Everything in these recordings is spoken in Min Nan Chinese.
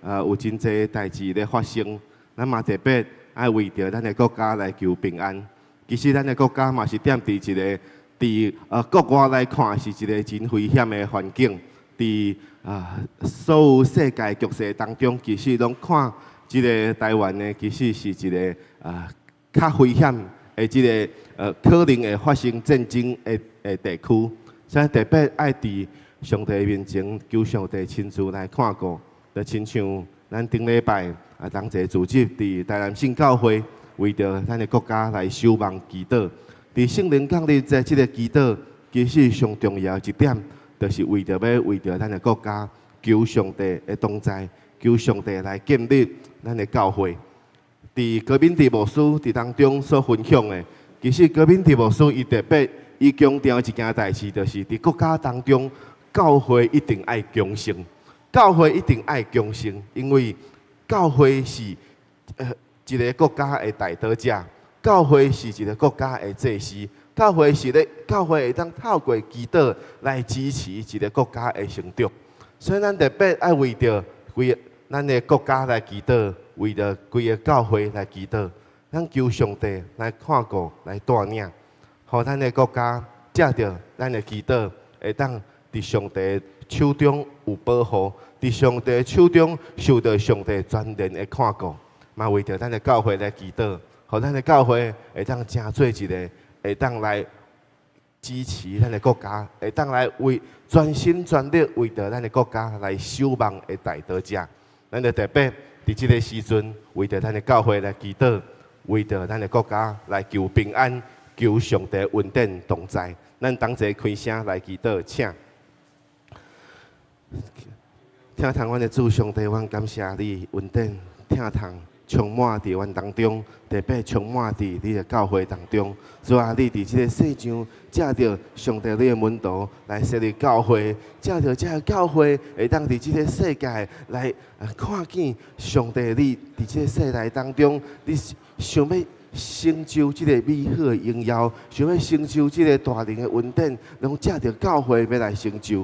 有真濟代誌咧發生，咱嘛特別愛為著咱的國家來求平安。其實咱的國家嘛是踮佇一個佇國外來看是一個真危險的環境。佇所有世界局勢當中，其實攏看這个台灣呢，其實是一個較危險的這个可能會發生戰爭的地區，所以特別愛佇上帝面前求上帝親自來看顧，就親像咱頂禮拜同齊組織佇台南聖教會，為著咱的國家來守望祈禱。佇聖靈降臨節這个祈禱，其實上重要一點，就是為著欲為著咱的國家求上帝的同在，求上帝來建立咱的教會。佇高敏智牧師佇當中所分享的，其實高敏智牧師伊特別伊強調一件代誌，就是佇國家當中，教會一定愛強盛，教會一定愛強盛，因為教會是一个國家的代禱者，教會是一个國家的祭司，教會是咧，教會會當透過祈禱來支持一个國家的成長。所以咱特別愛為著規咱的國家來祈禱，為著規个教會來祈禱，咱求上帝來看顧、來帶領，予咱的國家藉著咱的祈禱，會當佇上帝手中有保護，佇上帝手中受到上帝全然的看顧，嘛為著咱的教會來祈禱，予咱的教會會當成做一个會當來支持咱的國家，會當來為全心全力為著咱的國家來守望的代禱者。咱就特別佇這个時陣，為著咱的教會來祈禱，為著咱的國家來求平安，求上帝恩典同在。咱同齊開聲來祈禱，請。疼痛阮的主上帝，阮感謝你恩典，疼痛充滿佇阮當中，特別充滿佇你的教會當中。主啊，你佇這个世上藉著上帝你的門徒來設立教會，藉著這个教會會當佇這个世界來看見上帝你佇這个世代當中，你想欲成就這个美好的榮耀，想欲成就這个大能的恩典，攏藉著教會欲來成就。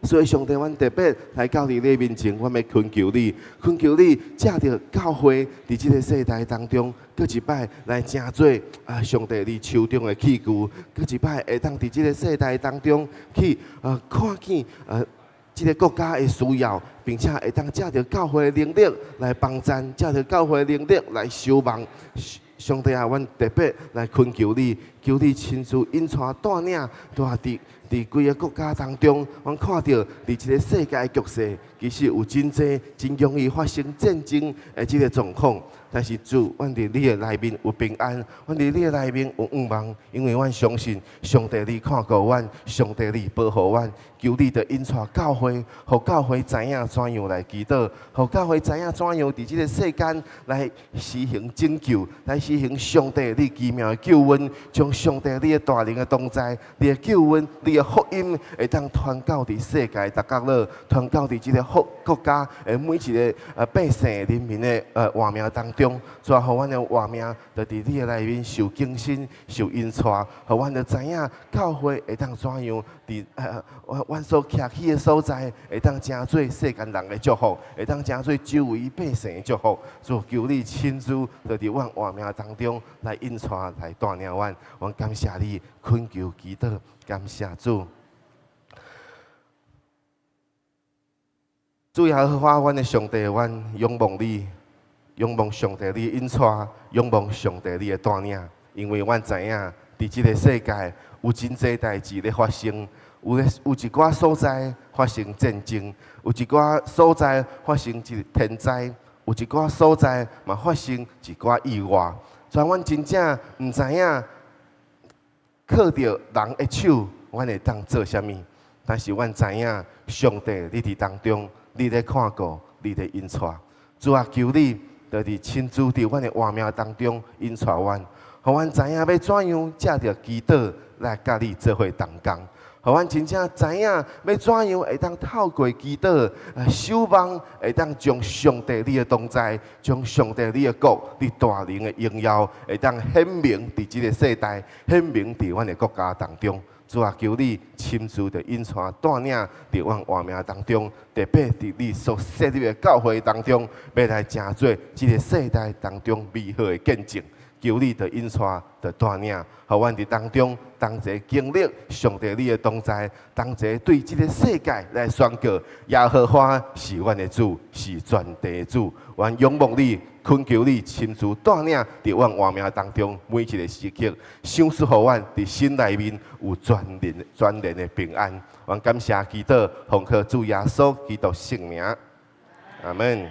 所以，上帝，阮特別來到你的面前，阮欲懇求你，懇求你藉著教會佇這个世代當中，閣一擺來成做上帝你手中的器具，閣一擺會當佇這个世代當中去看見這个國家的需要，並且會當藉著教會的能力來幫贊，藉著教會的能力來守望。上帝啊，阮特別來懇求你，求你親自引帶帶領，帶佇規个國家當中，阮看著佇這个世界局勢，其實有真濟真容易發生戰爭的這个狀況。但是主，阮佇你的內面有平安，阮佇你的內面有盼望，因為阮相信上帝你看顧阮，上帝你保護阮，求你著引帶教會，予教會知影怎樣來祈禱，予教會知影怎樣佇這个世間來施行拯救，來施行上帝你奇妙的救恩，將上帝你的大能的同在，你的救恩，你的福音，會當傳到佇世界逐角落，傳到佇這个國家的每一个百姓人民的活命當中。主啊，予阮的活命，就佇你的內面受更新、受引帶，予阮就知影教會會當怎樣佇阮所徛起的所在，會當成做世間人的祝福，會當成做周圍百姓的祝福。主，求你親自就佇阮活命當中來引帶、來帶領阮。阮感謝你，懇求祈禱，感謝主。主耶和華，阮的上帝，阮仰望你。仰望上帝你的引帶，仰望上帝你的帶領，因為阮知影，佇這个世界有真濟代誌咧發生，有一寡所在發生戰爭，有一寡所在發生一天災，有一寡所在嘛發生一寡意外。所以，阮真正毋知影靠著人的手，阮會當做啥物。但是，阮知影上帝你佇當中，你咧看顧，你咧引帶。主啊，求你，就佇親自佇阮的活命當中引帶阮，予阮知影欲怎樣藉著祈禱來佮你做伙同工，予阮真正知影欲怎樣會當透過祈禱守望，會當將上帝你的同在，將上帝你的國、你大能的榮耀，會當顯明佇這个世代，顯明佇阮的國家當中。主啊，求你親自的引帶帶領佇阮活命當中，特別佇你所設立的教會當中，欲來成做這个世代當中美好的見證。求你的引帶的帶領，予阮佇當中同齊經歷上帝你的同在，同齊對這个世界來宣告耶和華是阮的主，是全地的主。阮仰望你，懇求你親自帶領佇阮活命當中每一个時刻，賞賜予阮佇心內面有全然全然的平安。阮感謝祈禱，奉靠主耶穌基督聖名，阿門。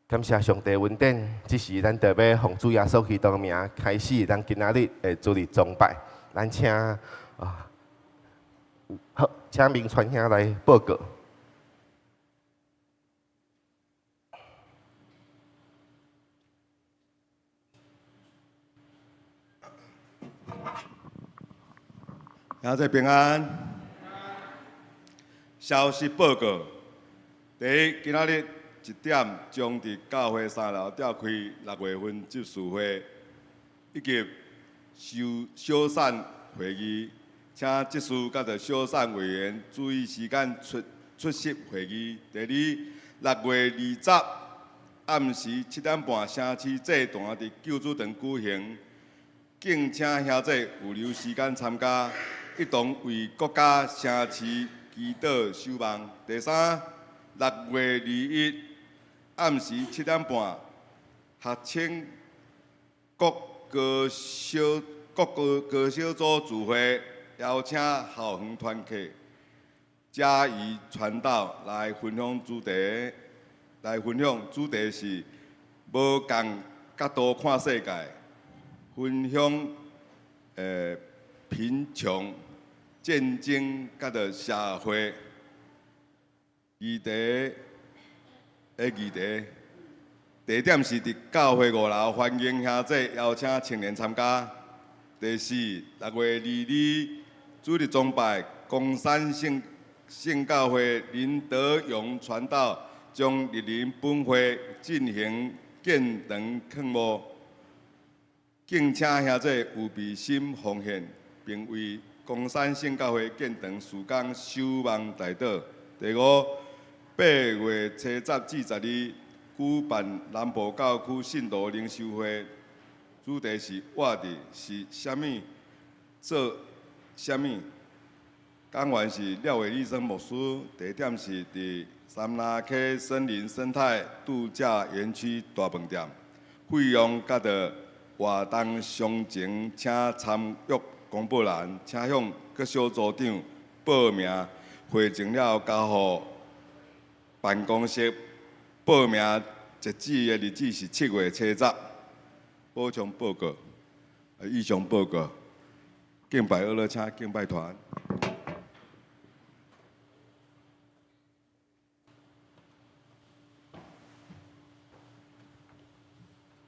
感謝上帝恩典，這時咱特別奉主耶穌基督的名開始咱今仔日的主日崇拜。咱請啊，好，請明傳兄來報告。兄弟平安。消息報告，第一，今仔日1點將佇教會三樓召開六月份執事會以及小小散會議，請執事佮著小散委員注意時間出出席會議。第二，6月20暗時7點半，城市祭壇佇救主堂舉行，敬請兄弟預留時間參加，一同為國家城市祈禱守望。第三，6月21暗時7點半，學青各高小各個高小組聚會，邀請校園團契嘉義傳道來分享主題，來分享主題是無仝角度看世界，分享貧窮、戰爭佮著社會議題的議題。地點是佇教會五樓，歡迎兄弟邀請青年參加。第四，6月22主日崇拜，岡山聖聖教會林德榮傳道將蒞臨本會進行建堂勸募，敬請兄弟預備心奉獻，並為岡山聖教會建堂事工守望代禱。第五，8月70至12舉辦南部教區信徒靈修會，主題是活著是啥物，做啥物。講員是廖偉立生牧師，地點是佇杉林溪森林生態度假園區大飯店。費用佮著活動詳情，請參閱公布欄，請向各小組長報名。會前了交予辦公室報名，截止的日子是7月70。補充報告，以上報告。敬拜樂樂，請敬拜團。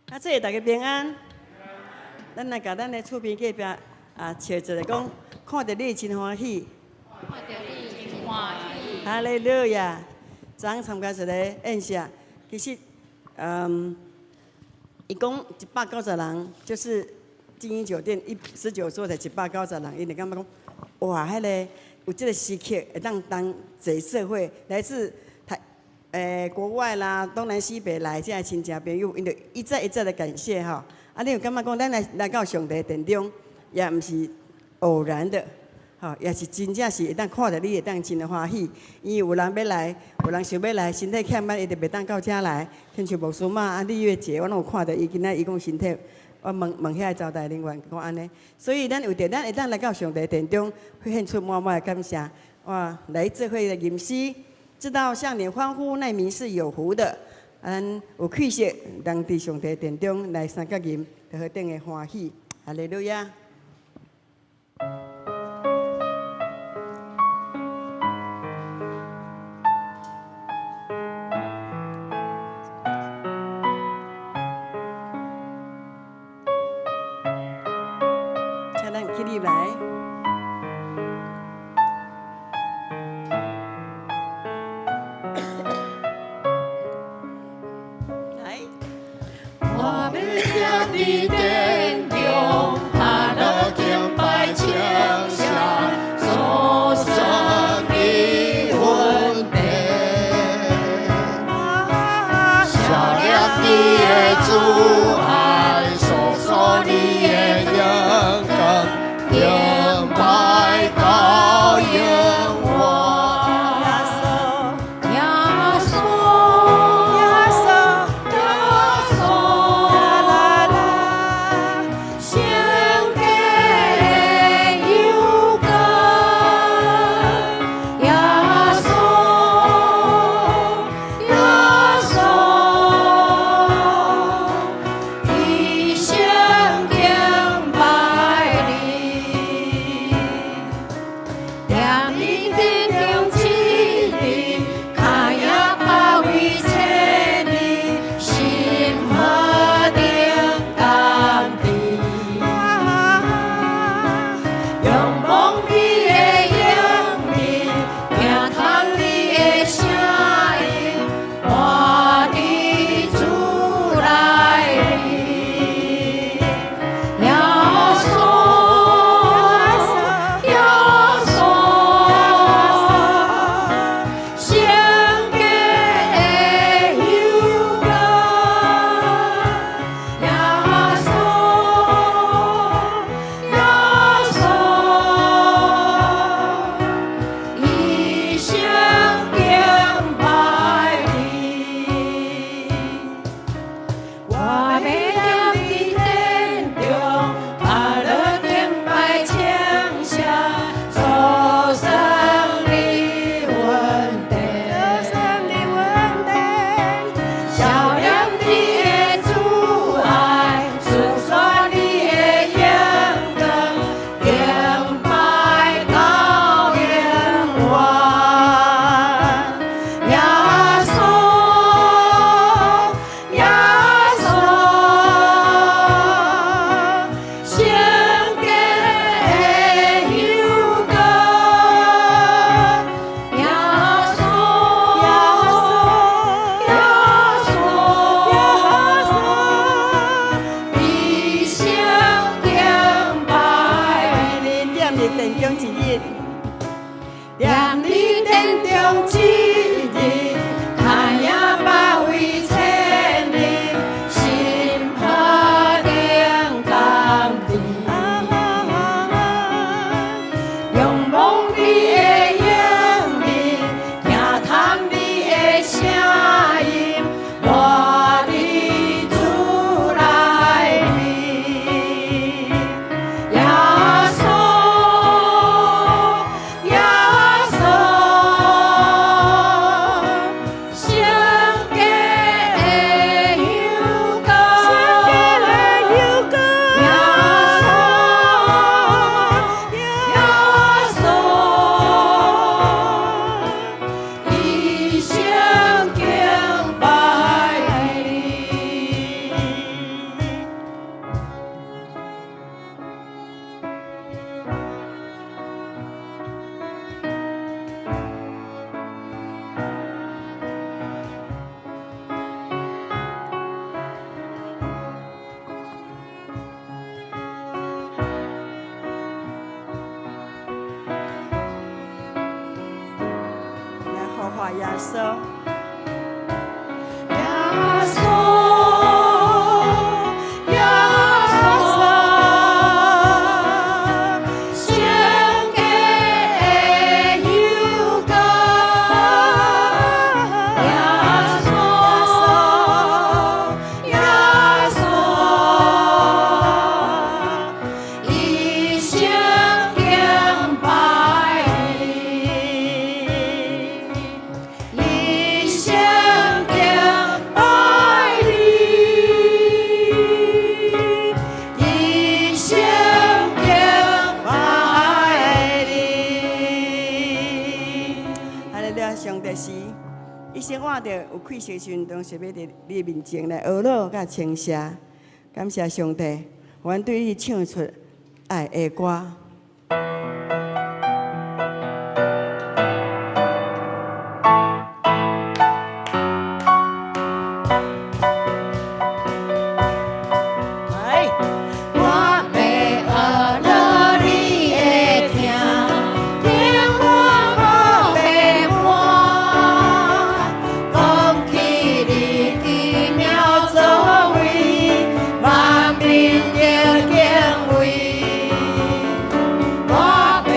啊，這個大家平安。咱來共咱的厝邊隔壁啊，笑一下，講看著你真歡喜。看著你真歡喜。哈利路亞！昨昏參加一个宴席，其實，伊講190人，就是精英酒店19桌才190人，𪜶就感覺講，哇，彼个有這个時刻會當當濟社會來自台國外啦、東南西北來這親戚朋友，𪜶就一再一再的感謝吼。啊，你有感覺講，咱來來到上帝殿中，也毋是偶然的。吼，也是真正是會當看著你會當真歡喜，因為有人欲來，有人想欲來，身體欠慢，伊就袂當到遮來。親像牧師媽啊，李月姐，我攏有看著伊今仔伊講身體，我問問遐个招待人員講按呢。所以咱為著咱會當來到上帝殿中，獻出滿滿的感謝。哇，來做伙來吟詩，知道向你歡呼那名是有福的。咱有氣息，人佇上帝殿中來三角吟，就何等的歡喜。哈利路亞。請咱起立來。來。我欲徛佇殿中，哈囉敬拜唱。佇殿中一日，踮你殿中一日，較贏百位千日，心抱定甘甜。仰望你的迎面，聽探你的聲音，活佇主內面。耶穌，耶穌，聖潔的香膏，耶穌，耶穌，一生敬拜你。來呼喚耶穌。耶穌，耶穌，聖潔的香膏，耶穌，耶穌，一生敬拜你。一生敬拜你，一生敬拜你。哈利路亞，上帝是，一生活著有氣息時陣，當時欲佇你面前來阿樂佮稱謝，感謝上帝，予阮對你唱出愛的歌。來，我欲學樂你的疼，聽我無白換，講起你奇妙作為，萬民得敬畏。我欲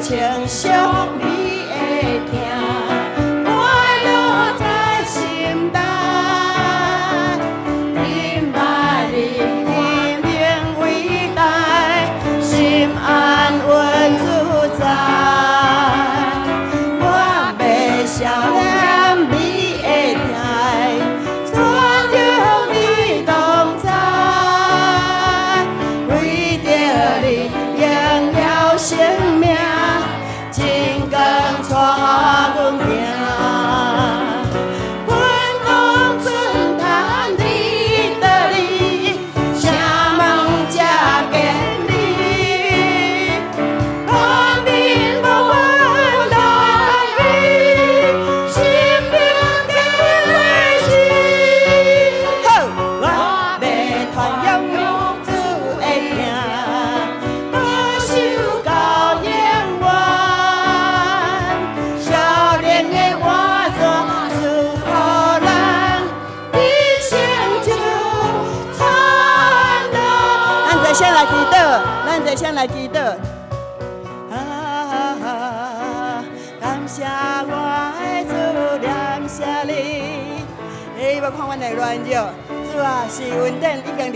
稱頌你的疼，快樂在心內，明白你的名偉大，心安穩自在。我欲少年你的疼，宣揚你同在，為著你榮耀生命，真光帶阮行。君王尊嘆你的你，請問這堅美，光明無來去，生命的是。好，我欲傳揚主的疼，保守到永遠。少年的活做祝福咱，一生就燦爛。咱坐先來祈禱，咱坐先來祈禱。啊，感謝我的主，感謝你。哎，我看阮的軟弱，主啊，是恩典已經臨，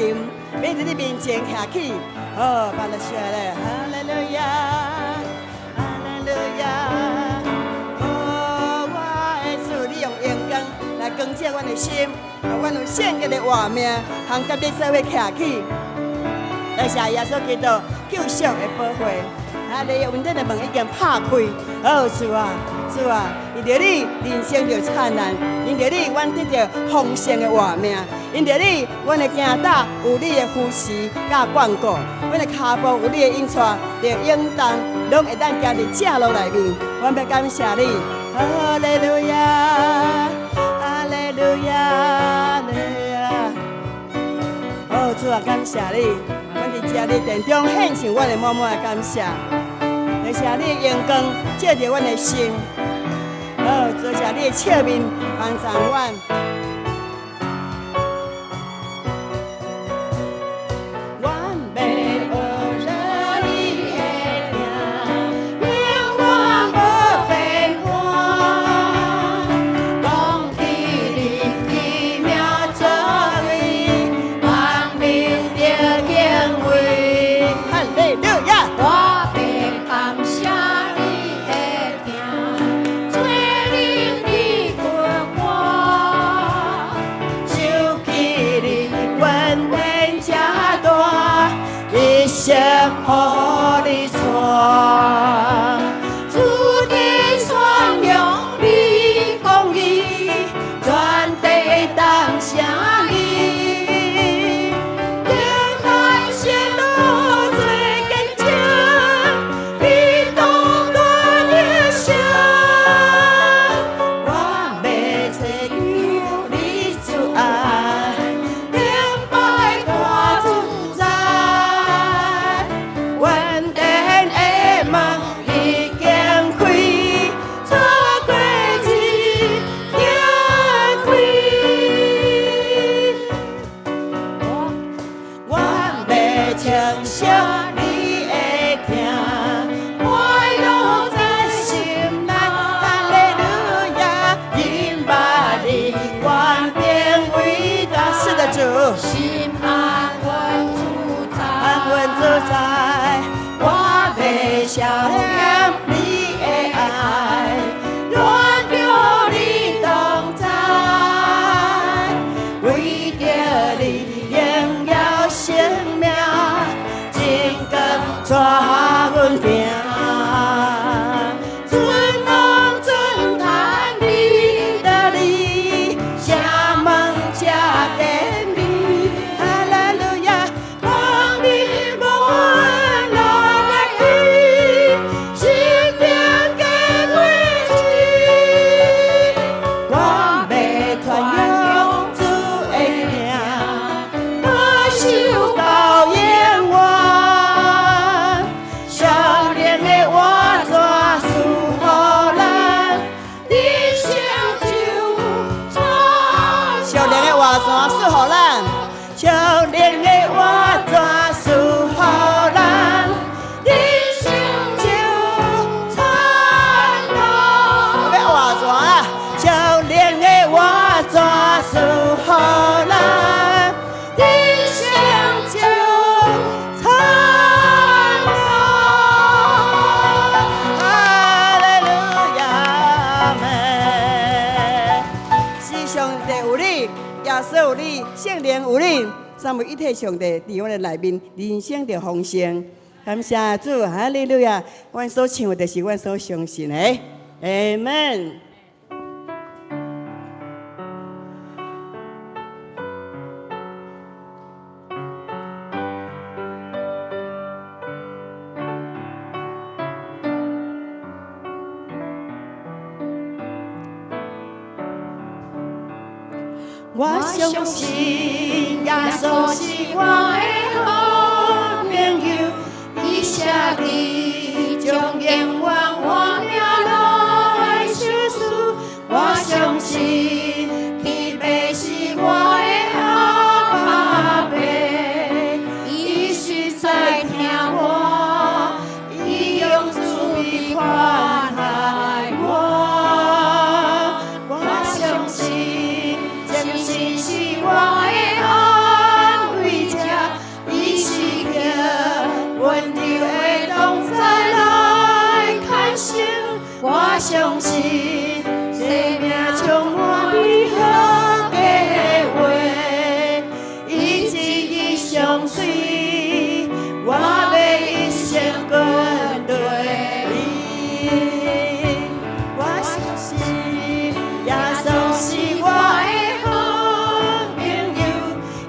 欲佇你面前徛起。哦，巴勒雪咧，哈利路亞，哈利路亞。哦，我的主，你用榮光來光照阮的心，予阮有聖潔的活命，通佮你做伙徛起。多謝耶穌基督救贖的寶血，啊！你恩典的門已經拍開，好主啊，主啊，因著你人生就燦爛，因著你，阮得著豐盛的活命，因著你，阮的行踏有你的扶持佮眷顧，阮的跤步有你的引帶，著應當攏會當行佇正路內面。阮欲感謝你，哈利路亞，哈利路亞，哈利亞。哦，主啊，感謝你，阮佇遮你殿中獻上阮的滿滿的感謝。多謝你的榮光照著阮的心，哦，多謝你的笑面幫助阮。阮欲學著你的疼，永遠無變換。講起你奇妙作為，萬民著敬畏。哈利路亞！我欲感謝你的疼，主靈你困我，想起你恩典這大，一生予你帶。主的宣揚你公義，全地當聲你。永來聖路做見證，你獨斷一生。我欲追求你慈愛，敬拜大主宰。恩典的門已經開，錯過一經開。我欲稱頌你的疼，快樂在心內，哈利路亞，明白你權柄偉大，是的主，心安穩自在，安穩自在，我欲少年你的愛，願著你同在，為著你榮耀生命，真光帶阮行。尊王尊嘆你的你，請問這堅美，哈利路亞，光明無來去，生聖靈有你，三位一體上帝佇阮的內面，人生就豐盛。感謝主，哈利路亞！阮所唱的就是阮所相信的，阿門。我相信耶穌是我的好朋友，伊寫字將永遠換命來相思。我相信天父是我的阿爸父，伊實在疼我，伊用慈悲款待我。我相信聖神是我的安慰者，伊時刻溫柔的同在來牽手。我相信生命充滿美好計劃，伊旨意相隨，我欲一生跟隨伊。我相信耶穌是我的好朋友，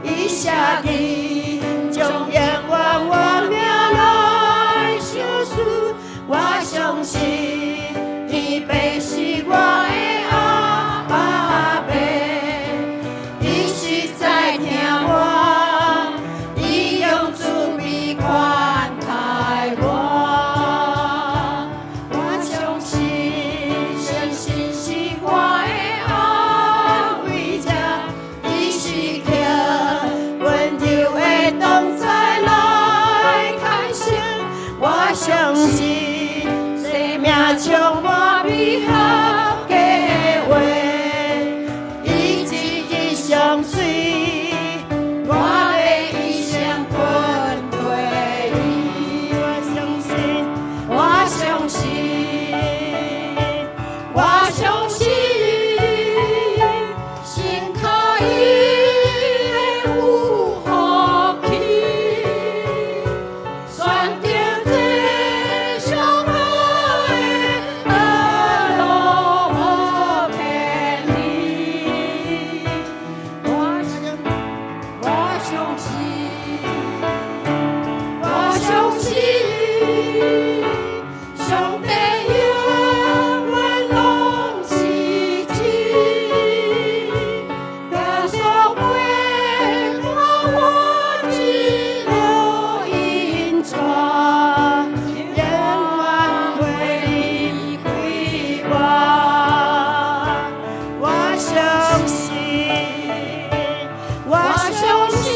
伊寫字將永遠換命來相思。我相信天父是我的阿爸父，伊實在疼我，伊用慈悲款待我。我相信聖神是我的安慰者，伊時刻溫柔的同在來牽手。我相信生命充滿美好計劃，伊旨意相隨，我欲一生跟隨伊。我相信，我相信，我相信，信靠伊有福氣，選擇這上好的路無偏離。我相信，我相信，上帝永遠攏是真，耶穌陪伴我一路引帶，永遠袂離開我。我相信，我相信，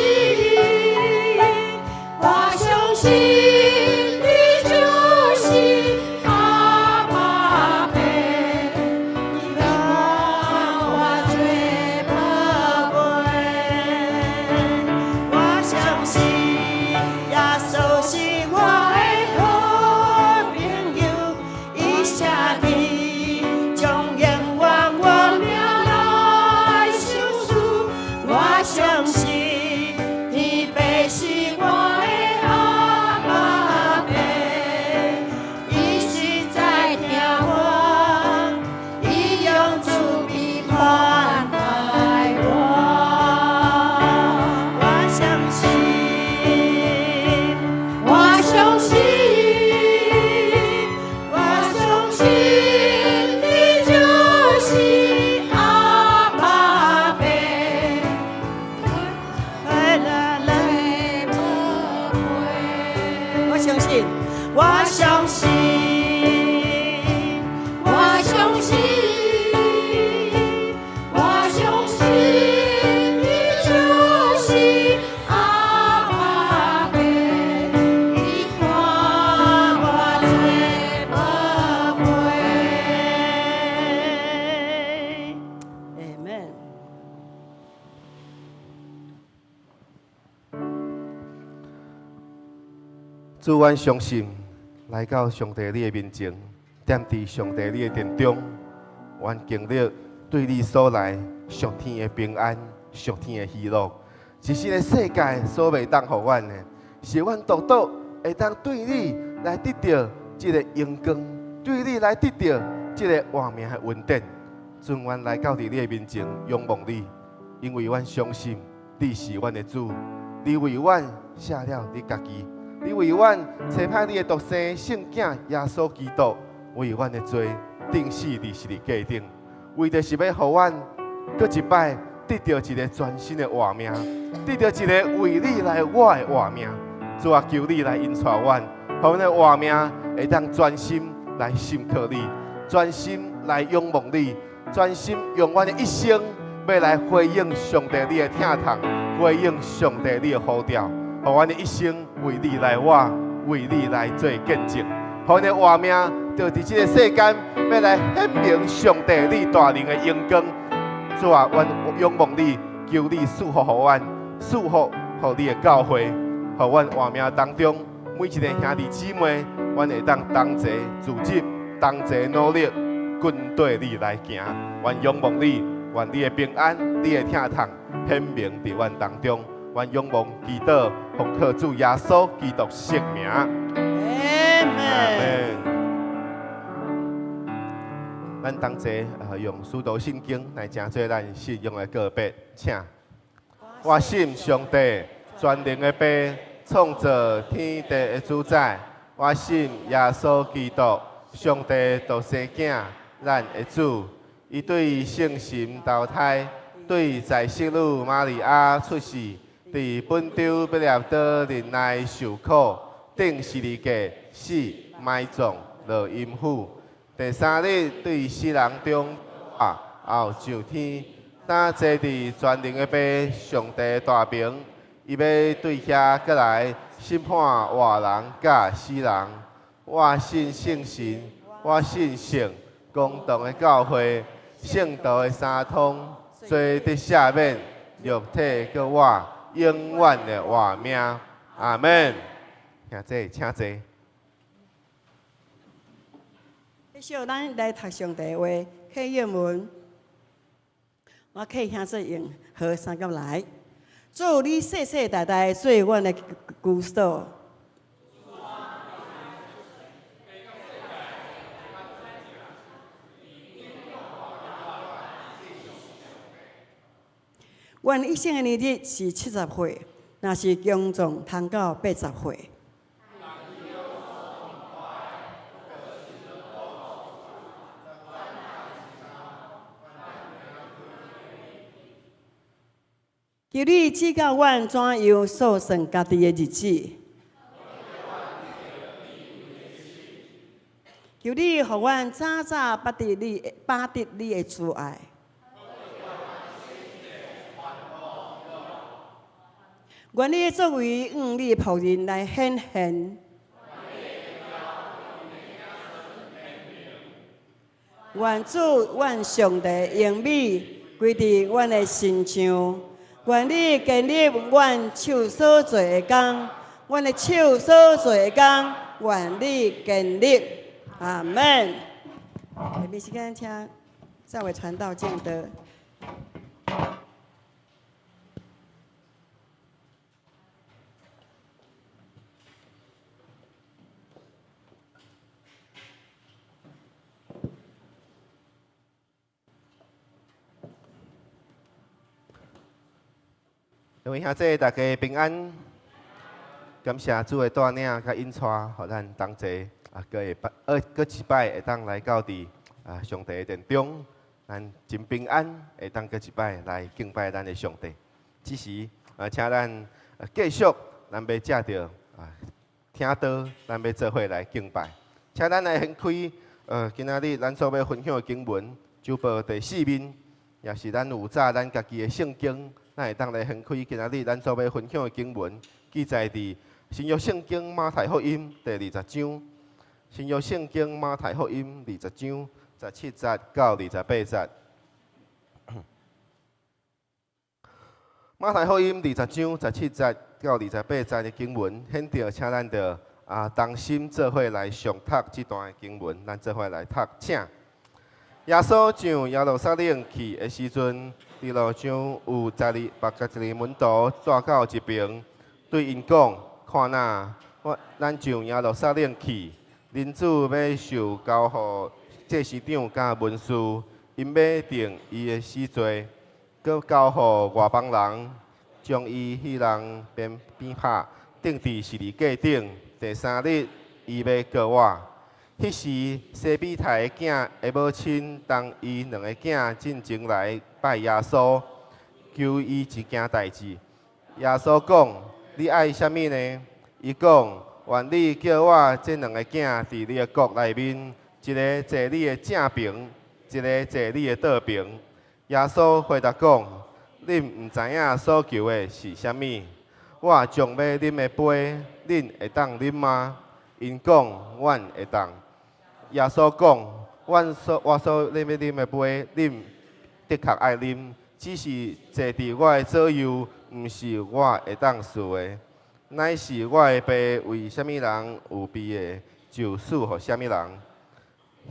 我相信你就是阿爸父，你看我做寶貝。我相信耶穌是我的好朋友，伊寫字將永遠換命來相思。我相信天父是我的阿爸父，伊實在疼我，伊用慈悲款待我。我相信，我相信，我相信你就是阿爸父。來來來，我相信，我相信，我相信，我相信你就是阿爸父，伊看我做寶貝。Amen。主，阮相信來到上帝你的面前，踮佇上帝你的殿中，阮經歷對你所來屬天的平安、屬天的喜樂。是這個世界所袂當予阮的，是阮獨獨會當對你來得著這個榮光，對你來得著這個活命的恩典。主，阮來到佇你的面前仰望你，因為阮相信你是阮的主，你為阮捨了你家己，你為阮差派你的獨生聖子耶穌基督，為阮的罪釘死佇十字架頂，為的是欲予阮閣一擺得著一个全新的活命，得著一个為你來活的活命。主啊，求你來引帶阮，予阮的活命會當專心來信靠你，專心來仰望你，專心用阮的一生欲來回應上帝你的疼痛，回應上帝你的呼召，予阮的一生為你來活，為你來做見證，予阮的活命就佇這個世間欲來顯明上帝你大能的榮光。主啊，阮仰望你，求你賜福予阮，賜福予你的教會，予阮活命當中每一个兄弟姊妹，阮會當同齊組織，同齊努力，跟綴你來行。阮仰望你，願你的平安、你的疼痛顯明佇阮當中。阮仰望祈禱，奉靠主耶穌基督聖名。阿門。咱同齊用使徒信經來成做咱信仰的告白，請。我信上帝，全能的父，創造天地的主宰。我信耶穌基督，上帝獨生囝，咱的主。伊對聖神投胎，對在聖女瑪利亞出世，佇本丟彼拉多忍耐受苦，釘十字架，死，埋葬，落陰府。第三日對死人中復活，後上天，當坐佇全能的父上帝大爿，伊欲對遐閣來審判活人佮死人。我信聖神，我信聖公同的教會，聖徒的相通，罪得赦免，肉體閣活，永遠的活命。阿門。兄弟，請坐。繼續，咱來讀上帝話，啟應文。我啟兄說用和三甲來，主你世世代代做阮的居所。阮一生的年日是70歲，若是強壯，通到80歲。求你指教阮怎樣數算家己的日子。求你予阮早早捌得你的慈愛。願你的作為向你的僕人來顯現。願主，阮上帝榮美歸佇阮的身上。願你建立阮手所做的工，阮的手所做的工，願你建立。阿門。下面時間請這位傳道證道。各位兄弟，大家平安。感謝主的帶領佮引帶，予咱同齊啊，閣會擺，閣一擺會當來到佇啊上帝的殿中，咱真平安會當閣一擺來敬拜咱的上帝。這時啊，請咱繼續，咱欲藉著啊聽道，咱欲做伙來敬拜。請咱來掀開，今仔日咱所欲分享的經文，周報第四面，也是咱有紮咱家己的聖經。咱會當來掀開今仔日咱所欲分享的經文，記載佇新約聖經馬太福音第二十章。新約聖經馬太福音二十章17節到28節。馬太福音二十章17節到28節的經文，現在請咱著啊同心做伙來誦讀這段的經文，咱做伙來讀，請。耶穌上耶路撒冷去的時陣，佇路上有12百甲一個門徒帶到一爿，對𪜶講：看哪，我咱上耶路撒冷去，人子欲受交予祭司長佮文士，𪜶欲定伊的死罪，閣交予外邦人，將伊彼人鞭鞭拍，釘佇十字架頂。第三日，伊欲復活。彼時，西庇太的囝的母親同伊兩個囝進前來拜耶穌，求伊一件代誌。耶穌講：你愛啥物呢？伊講：願你叫我這兩個囝佇你的國內面，一个坐你的正爿，一个坐你的倒爿。耶穌回答講：恁毋知影所求的是啥物。我將欲啉的杯，恁會當啉嗎？𪜶講：阮會當。耶穌講：我所欲啉的杯，恁的確愛啉，只是坐佇我的左右，毋是我會當賜的，乃是我的爸為啥物人預備的，就賜予啥物人。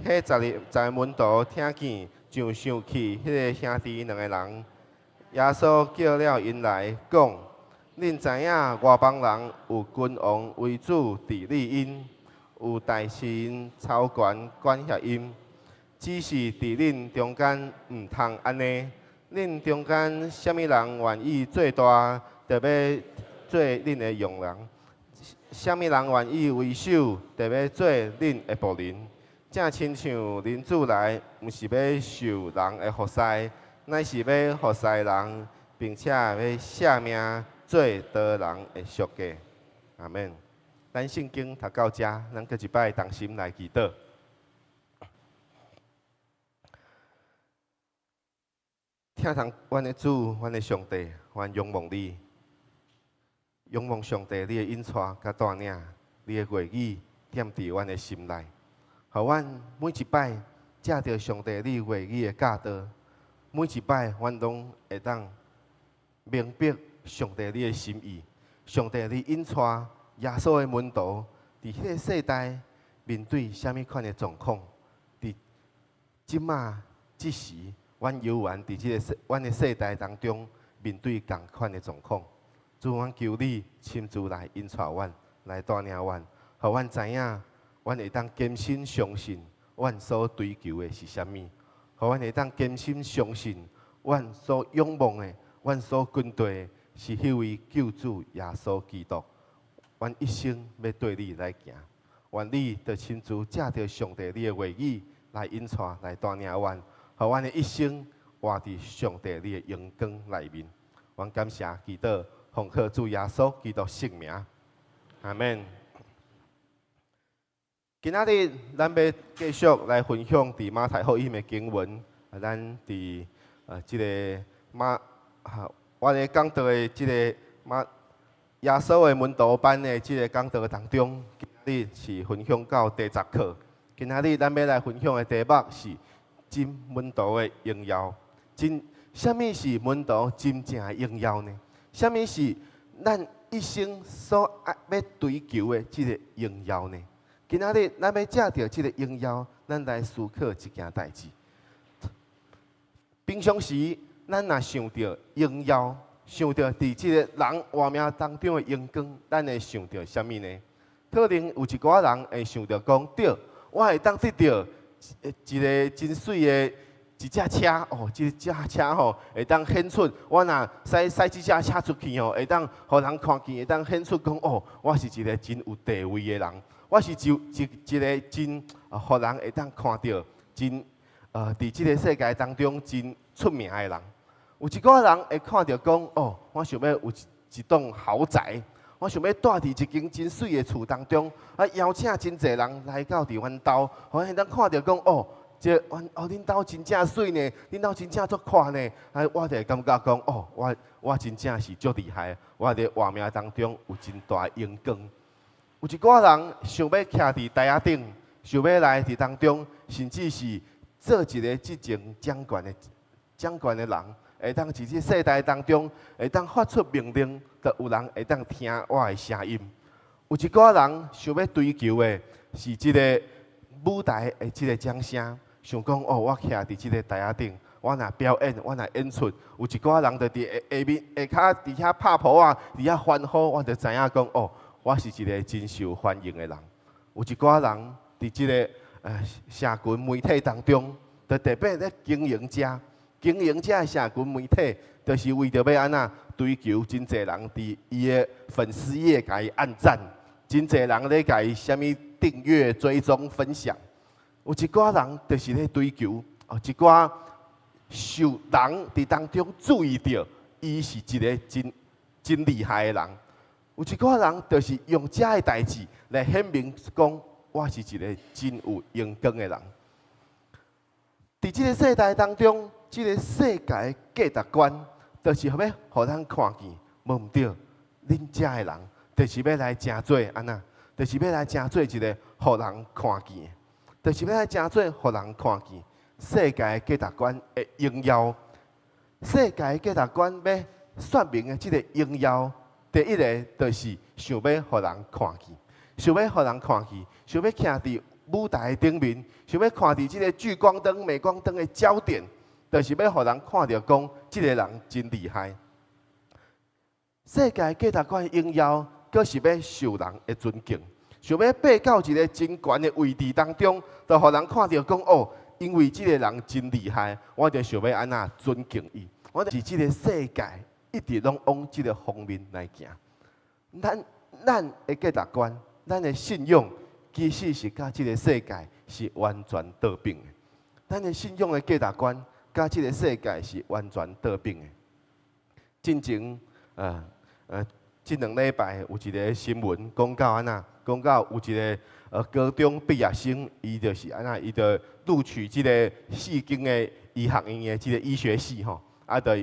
彼十二個門徒聽見，就生氣彼个兄弟兩个人。耶穌叫了𪜶來講：恁知影外邦人有君王為主治理𪜶，有大臣操權管轄𪜶，只是佇恁中間毋通按呢。恁中間啥物人願意做大，就欲做恁的用人；啥物人願意為首，就欲做恁的僕人。正親像人子來，毋是欲受人的服侍，乃是欲服侍人，並且欲捨命做多人的贖價。阿門。咱聖經讀到遮，咱閣一擺同心來祈禱。疼痛阮的主，阮的上帝，阮仰望你，仰望上帝，你的引帶佮帶領，你的話語踮佇阮的心內，予阮每一擺藉著上帝你話語的教導，每一擺阮攏會當明白上帝你的心意，上帝你引帶耶穌的門徒佇彼个世代面對啥物款的狀況，佇這馬這時，阮猶原佇這个世阮的世代當中面對仝款的狀況。主，阮求你親自來引帶阮，來帶領阮，予阮知影，阮會當堅信相信，阮所追求的是啥物，予阮會當堅信相信，阮所仰望的，阮所跟隨的是彼位救主耶穌基督。阮一生欲綴你來行，願你就親自藉著上帝你的話語來引帶、來帶領阮，予阮的一生活佇上帝你的榮光內面。阮感謝祈禱，奉靠主耶穌基督聖名，阿門。今仔日咱欲繼續來分享佇馬太福音的經文，咱佇這个馬，我咧講道的這个馬。耶穌的門徒班的這个講道當中，今日是分享到第十課。今仔日咱欲來分享的題目是真門徒的榮耀。真，啥物是門徒真正的榮耀呢？啥物是咱一生所愛欲追求的這个榮耀呢？今仔日咱欲藉著這个榮耀，咱來思考一件代誌。平常時，咱若想著榮耀，想著佇這个人活命當中的榮光，咱會想著啥物呢？可能有一寡人會想著講，對，我會當得著一个真媠的一隻車哦，這隻車吼會當顯出我若駛駛這隻車出去吼，會當予人看見，會當顯出講哦，我是一个真有地位的人，我是一一一个真予人會當看著真佇這个世界當中真出名的人。有一寡人會看著講，哦，我想欲有一一棟豪宅，我想欲住佇一間真媠的厝當中，啊，邀請真濟人來到佇阮兜，予𪜶當看著講，哦，這阮哦，恁兜真正媠呢，恁兜真正足闊呢，啊，我就會感覺講，哦，我我真正是足厲害，我佇活命當中有真大的榮光。有一寡人想欲徛佇台仔頂，想欲來佇當中，甚至是做一个執政掌權的掌權的人。會當佇這世代當中，會當發出命令，就有人會當聽我的聲音。有一寡人想欲追求的是這个舞台的這个掌聲，想講哦，我徛佇這个台仔頂，我若表演，我若演出，有一寡人就佇下下面下跤佇遐拍噗仔，佇遐歡呼，我就知影講哦，我是一个真受歡迎的人。有一寡人佇這个社群媒體當中，就特別咧經營者，經營者的社群媒體，就是為著欲按怎追求真濟人佇伊的粉絲頁共伊按讚，真濟人咧共伊啥物訂閱、追蹤、分享。有一寡人就是咧追求，哦，一寡受人佇當中注意著，伊是一个真真厲害的人。有一寡人就是用這个代誌來顯明講，我是一个真有榮光的人。佇這个世代當中，這个世界的價值觀，就是欲予咱看見，無毋對，恁遮的人，就是欲來成做按怎，就是欲來成做一个予人看見的，就是欲來成做予人看見。世界的價值觀的榮耀，世界的價值觀欲說明的這个榮耀，第一个就是想欲予人看見，想欲予人看見，想欲徛佇舞台頂面，想欲看佇這个聚光燈、鎂光燈的焦點，就是欲予人看著講，這个人真厲害。世界價值觀榮耀，閣是欲受人的尊敬，想欲爬到一个真懸的位置當中，就予人看著講哦，因為這个人真厲害，我就想欲按怎尊敬伊。我就是這个世界一直攏往這个方面來行。咱的價值觀，咱的信仰，其實是佮這个世界是完全倒反的。咱的信仰的價值觀，佮這个世界是完全倒反的。進前，這兩禮拜有一个新聞講到按怎，講到有一个高中畢業生，伊就是按怎，伊就錄取這个四間的醫學院的這个醫學系吼，啊，就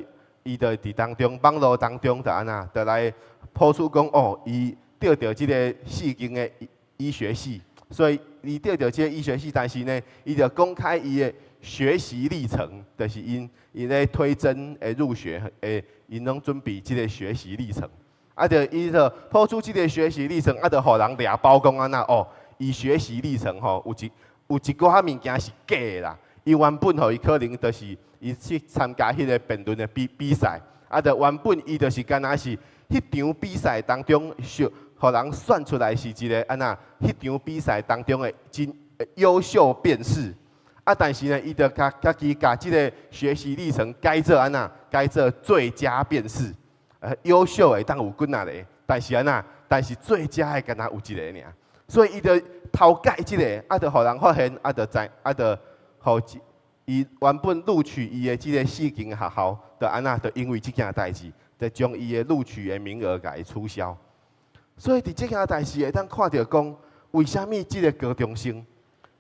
伊就佇當中網路當中就按怎，就來鋪出講哦，伊得著這个四間的醫學系，所以伊得著這个醫學系，但是呢，伊就公開伊的學習歷程，就是𪜶𪜶咧推甄的入學，𪜶攏準備這个學習歷程，啊，就伊就鋪出這个學習歷程，啊，就予人掠包講按怎哦，伊學習歷程吼有一寡物件是假的啦，伊原本吼伊可能就是伊去參加彼个辯論的比賽，啊，就原本伊就是敢若是彼場比賽當中受，予人選出來是一个按怎，彼場比賽當中的真優秀辯士，啊，但是呢，伊就共家己共這个學習歷程改做按怎，改做最佳辯士，優秀會當有幾若个，但是按怎，但是最佳的敢若有一个爾，所以伊就偷改這个，啊，就予人發現，啊，就知，啊，就予伊原本錄取伊的這个四間學校，就按怎，就因為這件代誌，就將伊的錄取的名額共伊取消。所以佇這件代誌會當看著講，為啥物這个高中生，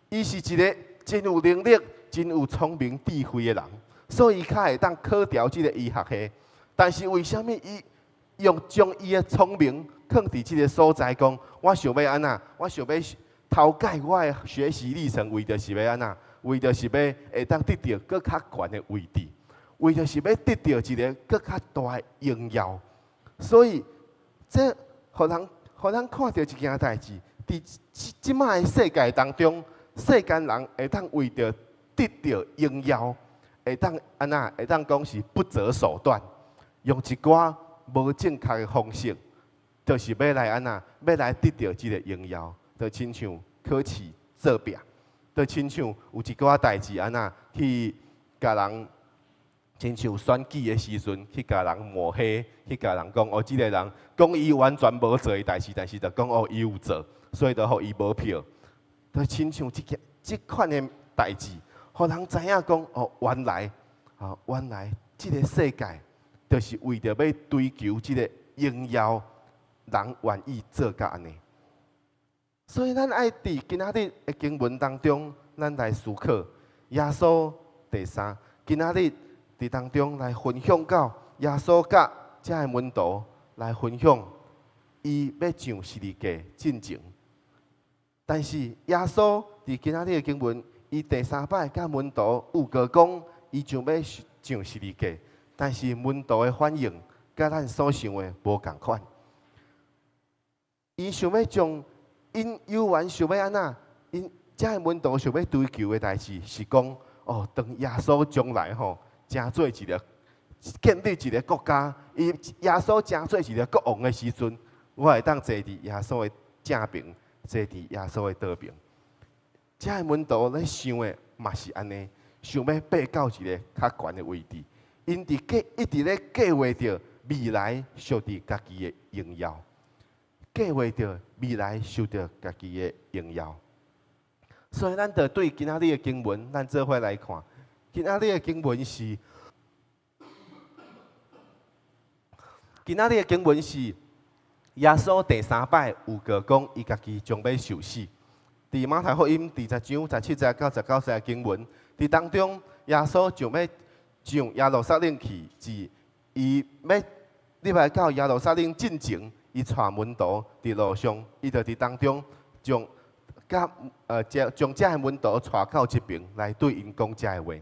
伊是一个真有能力、真有聰明智慧的人，所以伊較會當考著這个醫學系。但是為啥物伊用將伊的聰明囥佇這个所在，講我想欲按怎，我想欲偷改我的學習歷程，為著是欲按怎，為著是欲會當得著閣較懸的位置，為著是欲得著一个閣較大的榮耀。所以這予咱看著一件代誌，佇這擺的世界當中，世間人會當為著得著榮耀，會當按怎？會當講是不擇手段，用一寡無正確的方式，就是欲來按怎？欲來得著這个榮耀，就親像考試作弊，就親像有一寡代誌按怎去共人，親像選舉的時陣去共人抹黑，去共人講哦，這个人講伊完全無做的代誌，但是就講哦，伊有做，所以就予伊無票。就親像這件這款的代誌，予人知影講哦，原來，哦，原來這个世界就是為著欲追求這个榮耀，人願意做到按呢。所以咱愛佇今仔日的經文當中，咱來思考耶穌第三，今仔日佇當中來分享到耶穌佮遮的門徒來分享，伊欲上十字架進前。但是耶穌佇今仔日的經文，伊第三擺佮門徒預告講，伊將欲上十字架，但是門徒的反應佮咱所想的無仝款。𪜶想欲將𪜶猶原想欲按怎？𪜶 遮个門徒想欲追求的代誌是講，哦，當耶穌將來吼，成做一个建立一个國家，伊耶穌成做一个國王的時陣，我會當坐佇耶穌的正爿，坐佇耶穌的倒爿。遮个門徒咧想的嘛是按呢，想欲爬到一个較懸的位置，𪜶佇計一直咧計劃著未來屬佇家己的榮耀，計劃著未來受著家己的榮耀。所以，咱就對今仔日的經文，咱做伙來看。今仔日的經文是，今仔日的經文是耶穌第三擺預告講，伊家己將欲受死。佇馬太福音20章17節到19節的經文，佇當中，耶穌就欲上耶路撒冷去，是伊欲入來到耶路撒冷進前，伊帶門徒佇路上，伊就佇當中將佮將將遮个門徒帶到一爿來對𪜶講遮个話。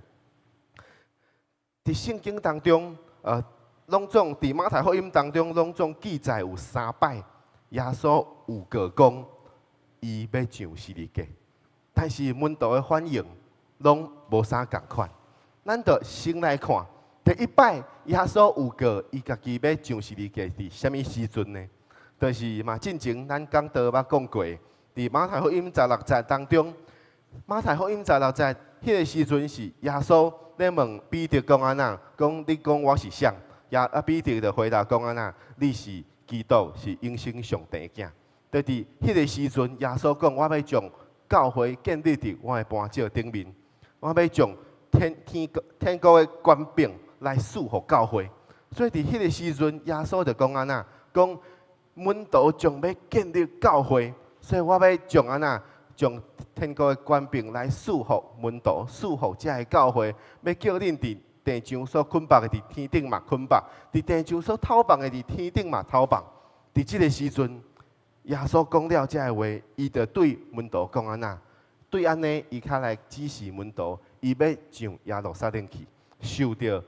佇聖經當中，攏總佇馬太福音當中，攏總記載有三擺耶穌預告講伊欲上十字架，但是門徒的反應攏無啥仝款。咱就先來看第一擺耶穌預告伊家己欲上十字架佇啥物時陣呢？就是嘛，進前咱講道捌講過，佇馬太福音十六節當中，馬太福音十六節彼個時陣是耶穌咧問彼得講按怎，講你講我是誰？耶啊彼得就回答講按怎，你是基督，是永生上帝的囝。就佇彼個時陣，耶穌講我欲將教會建立佇我的磐石頂面，我欲將天天國天國的權柄來賜予教會。所以佇彼個時陣，耶穌就講按怎，講門徒將欲建立教會，所以我欲將按怎，將天國的權柄來賜予門徒，賜予遮个教會，欲叫恁佇地上所捆綁的，佇天頂嘛捆綁；佇地上所透放的，佇天頂嘛透放。佇這个時陣，耶穌講了遮个話，伊就對門徒講按怎？對按呢，伊較來指示門徒，伊欲上耶路撒冷去，受著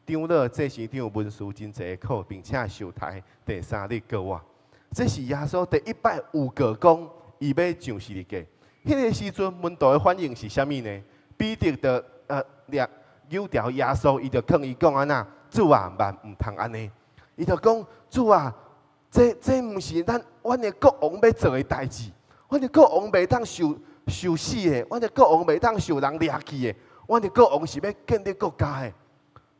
長老、祭司長、文士真濟的苦，並且受刣，第三日復活。這是耶穌第一擺預告講，伊欲上十字架。彼个時陣，門徒的反應是啥物呢？彼得就掠搝牢耶穌，伊就勸伊講按怎？主啊，萬毋通按呢。伊就講：主啊，這這毋是咱阮的國王欲做的代誌，阮的國王袂當受受死的，阮的國王袂當受人掠去的，阮的國王是欲建立國家的。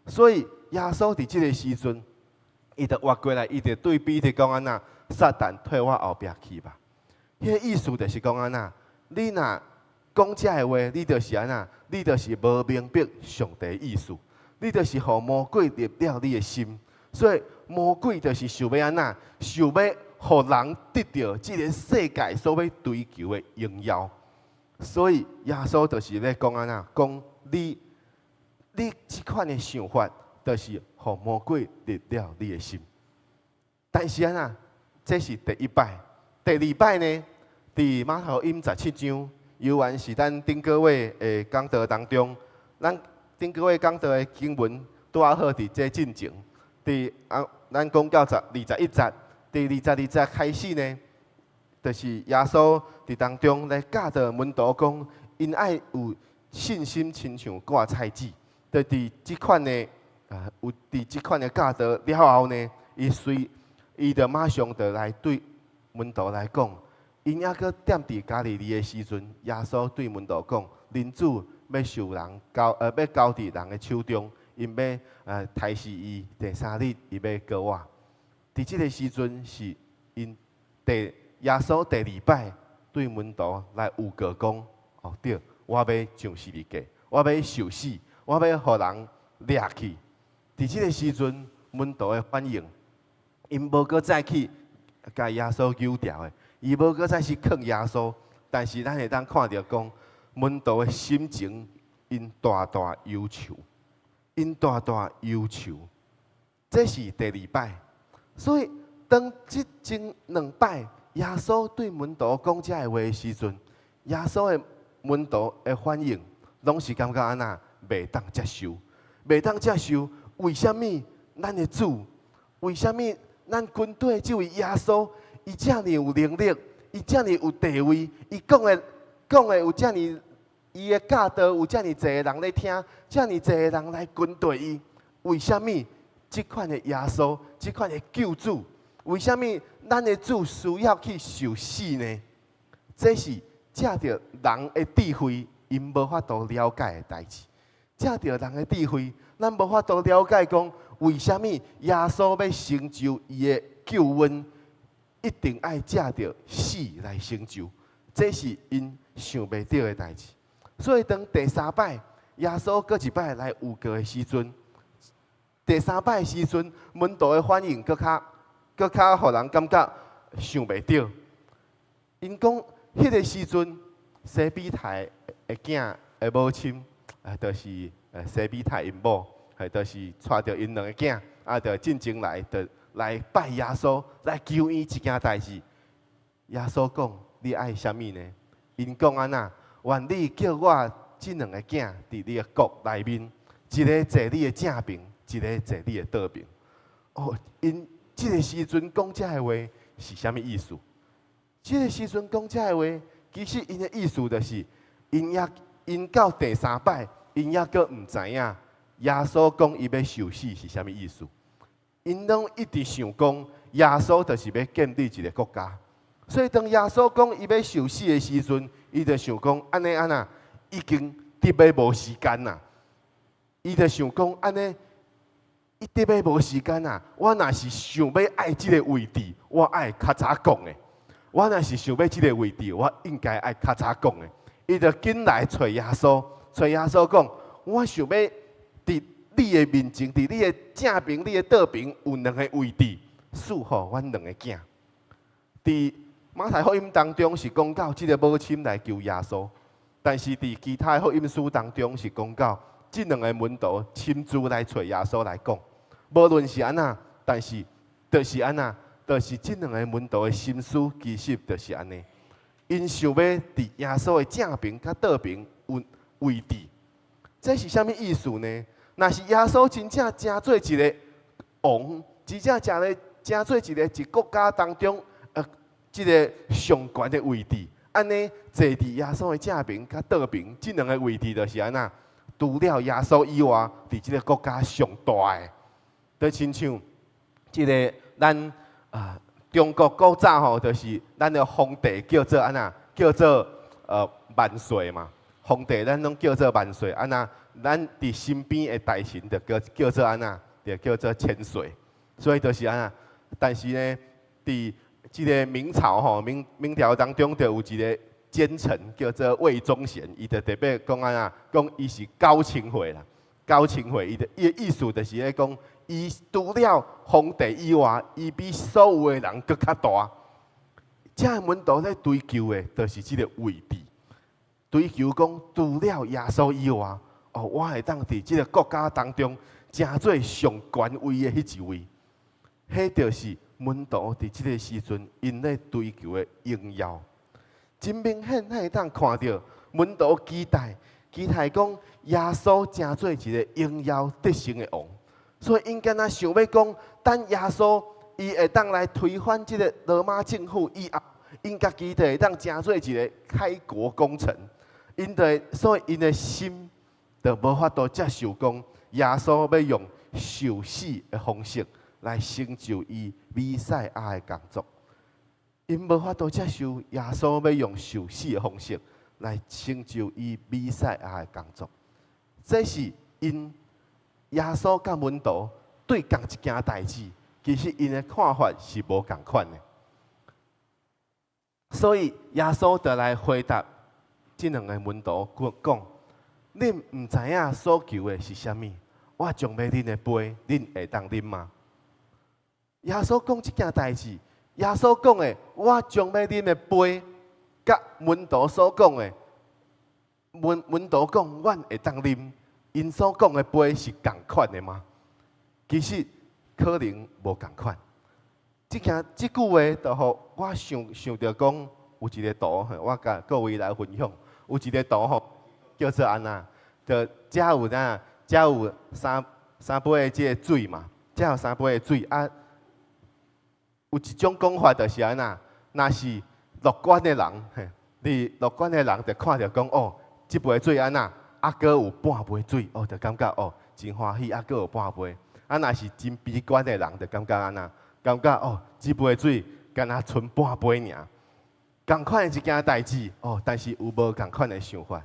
所以耶穌佇這个時陣，伊就活過來，伊就對彼得講按怎？撒旦退我後壁去吧。彼个意思就是講按怎？你若講遮个話，你就是按怎？你就是無明白上帝意思，你就是予魔鬼入了你的心。所以魔鬼就是想欲按怎？想欲予人得著這个世界所欲追求的榮耀。所以耶穌就是咧講按怎？講你你這款的想法，就是予魔鬼入了你的心。但是按怎？這是第一擺，第二擺呢？佇馬太福音十七章，猶原是咱頂個月的講道當中，咱頂個月講道的經文拄仔好佇這進前，佇啊，咱講到十21節，佇22節開始呢，就是耶穌佇當中來教導門徒講，𪜶愛有信心，親像割菜籽。就佇這款的啊，有佇這款的教導了後呢，伊隨伊就馬上就來對門徒來講，𪜶猶閣踮佇加利利的時陣，耶穌對門徒講：人子欲受人交，欲交佇人的手中，𪜶欲刣死伊，第三日伊欲復活。佇這个時陣是𪜶第耶穌第二擺對門徒來預告講：哦對，我欲上十字架，我欲受死，我欲予人掠去。佇這个時陣，門徒的反應，𪜶無閣再去共耶穌搝牢的，伊無閣再去勸耶穌。但是咱會當看著講，門徒的心情，𪜶大大憂愁，𪜶大大憂愁。這是第二擺，所以當這前兩擺耶穌對門徒講這个話的時陣，耶穌的門徒的反應，攏是感覺按怎？袂當接受，袂當接受。為啥物咱的主？為啥物咱軍隊這位耶穌，伊遮爾有能力，伊遮爾有地位，伊講的講的有遮爾，伊的教導有遮爾濟的人咧聽，遮爾濟的人來跟隨伊。為啥物這款的耶穌，這款的救主，為啥物咱的主需要去受死呢？這是藉著人的智慧，𪜶無法度了解的代誌。藉著人的智慧，咱無法度了解講，為啥物耶穌欲成就伊的救恩，一定愛藉著死來成就，這是𪜶想袂著的代誌。所以當第三擺耶穌閣一擺來預告的時陣，第三擺的時陣，門徒的反應閣較閣較予人感覺想袂著。𪜶講，彼個時陣，西庇太的囝的母親，啊，就是西庇太𪜶某，係就是帶著𪜶兩个囝，啊，就進前來，就來拜耶穌，來求伊一件代誌。耶穌講：你愛啥物呢？𪜶講按怎？願你叫我這兩个囝佇你的國內面，一个坐你的正爿，一个坐你的倒爿。哦，𪜶這个時陣講這个話是啥物意思？這个時陣講這个話，其實𪜶的意思就是，𪜶猶𪜶到第三擺，𪜶猶閣毋知影耶穌講伊欲受死是啥物意思。𪜶攏一直想講耶穌就是欲建立一个國家，所以當耶穌講伊欲受死的時陣，伊就想講按呢按怎，已經得欲無時間啦。伊就想講按呢，伊得欲無時間啦。我若是想欲愛這个位置，我愛較早講的。我若是想欲這个位置，我應該愛較早講的。伊就緊來揣耶穌，揣耶穌講，我想欲佇你的面前，佇你的正爿、你的倒爿有兩个位置，賜予阮兩个囝。佇馬太福音當中是講到這个母親來求耶穌，但是佇其他的福音書當中是講到這兩个門徒親自來揣耶穌來講。無論是按怎，但是就是按怎，就是這兩个門徒的心思其實就是按呢。𪜶想欲佇耶穌的正爿佮倒爿有位置，這是啥物意思呢？若是耶穌真正成做一个王，真正成咧成做一个一國家當中這个上懸的位置，按呢坐佇耶穌的正爿佮倒爿，這兩个位置就是按怎？除了耶穌以外，佇這个國家上大的，就親像這个咱啊中國古早吼，就是咱的皇帝叫做按怎？叫做萬歲嘛。皇帝咱攏叫做萬歲，按怎？咱佇身邊的大臣就叫叫做按怎？就叫做千歲。所以就是按怎？但是呢，佇這个明朝吼，明明朝當中就有一个奸臣叫做魏忠賢，伊就特別講按怎？講伊是高清會啦，高清會，伊的伊的意思就是咧講，伊除了皇帝以外，伊比所有的人閣較大。這門徒咧追求的，就是這个位置，追求講除了耶穌以外，哦，我會當佇這个國家當中，成做上權威的彼一位，彼就是門徒佇這个時陣𪜶咧追求的榮耀。真明顯，咱會當看著門徒期待，期待講耶穌成做一个榮耀得勝的王，所以𪜶敢若想欲講，等耶穌伊會當來推翻這个羅馬政府以後，𪜶家己就會當成做一个開國功臣。𪜶就所以𪜶的心就無法度接受講耶穌欲用受死的方式來成就伊彌賽亞的工作。𪜶無法度接受耶穌欲用受死的方式來成就伊彌賽亞的工作。這是𪜶耶穌佮門徒對仝一件代誌，其實𪜶的看法是無仝款的。所以耶穌就來回答這兩个門徒講：恁毋知影所求的是啥物，我將欲啉的杯，恁會當啉嗎？耶穌講這件代誌，耶穌講的，我將欲啉的杯，佮門徒所講的，門門徒講，阮會當啉，𪜶所講的杯是仝款的嗎？其實可能無仝款。這件這句話，就予我想想著講，有一个圖，我共各位來分享。有一个圖吼，叫做按怎？就遮有哪？遮有三三杯的這个水嘛，遮有三杯的水啊。有一種講法就是按怎？若是樂觀的人，嘿，佇樂觀的人就看著講哦，這杯水按怎，猶閣有半杯水，哦，就感覺哦，真歡喜，猶閣有半杯。啊，若是真悲觀的人，就感覺按怎，感覺哦，這杯水敢若賰半杯爾。仝款的一件代誌，哦，但是有無仝款的想法。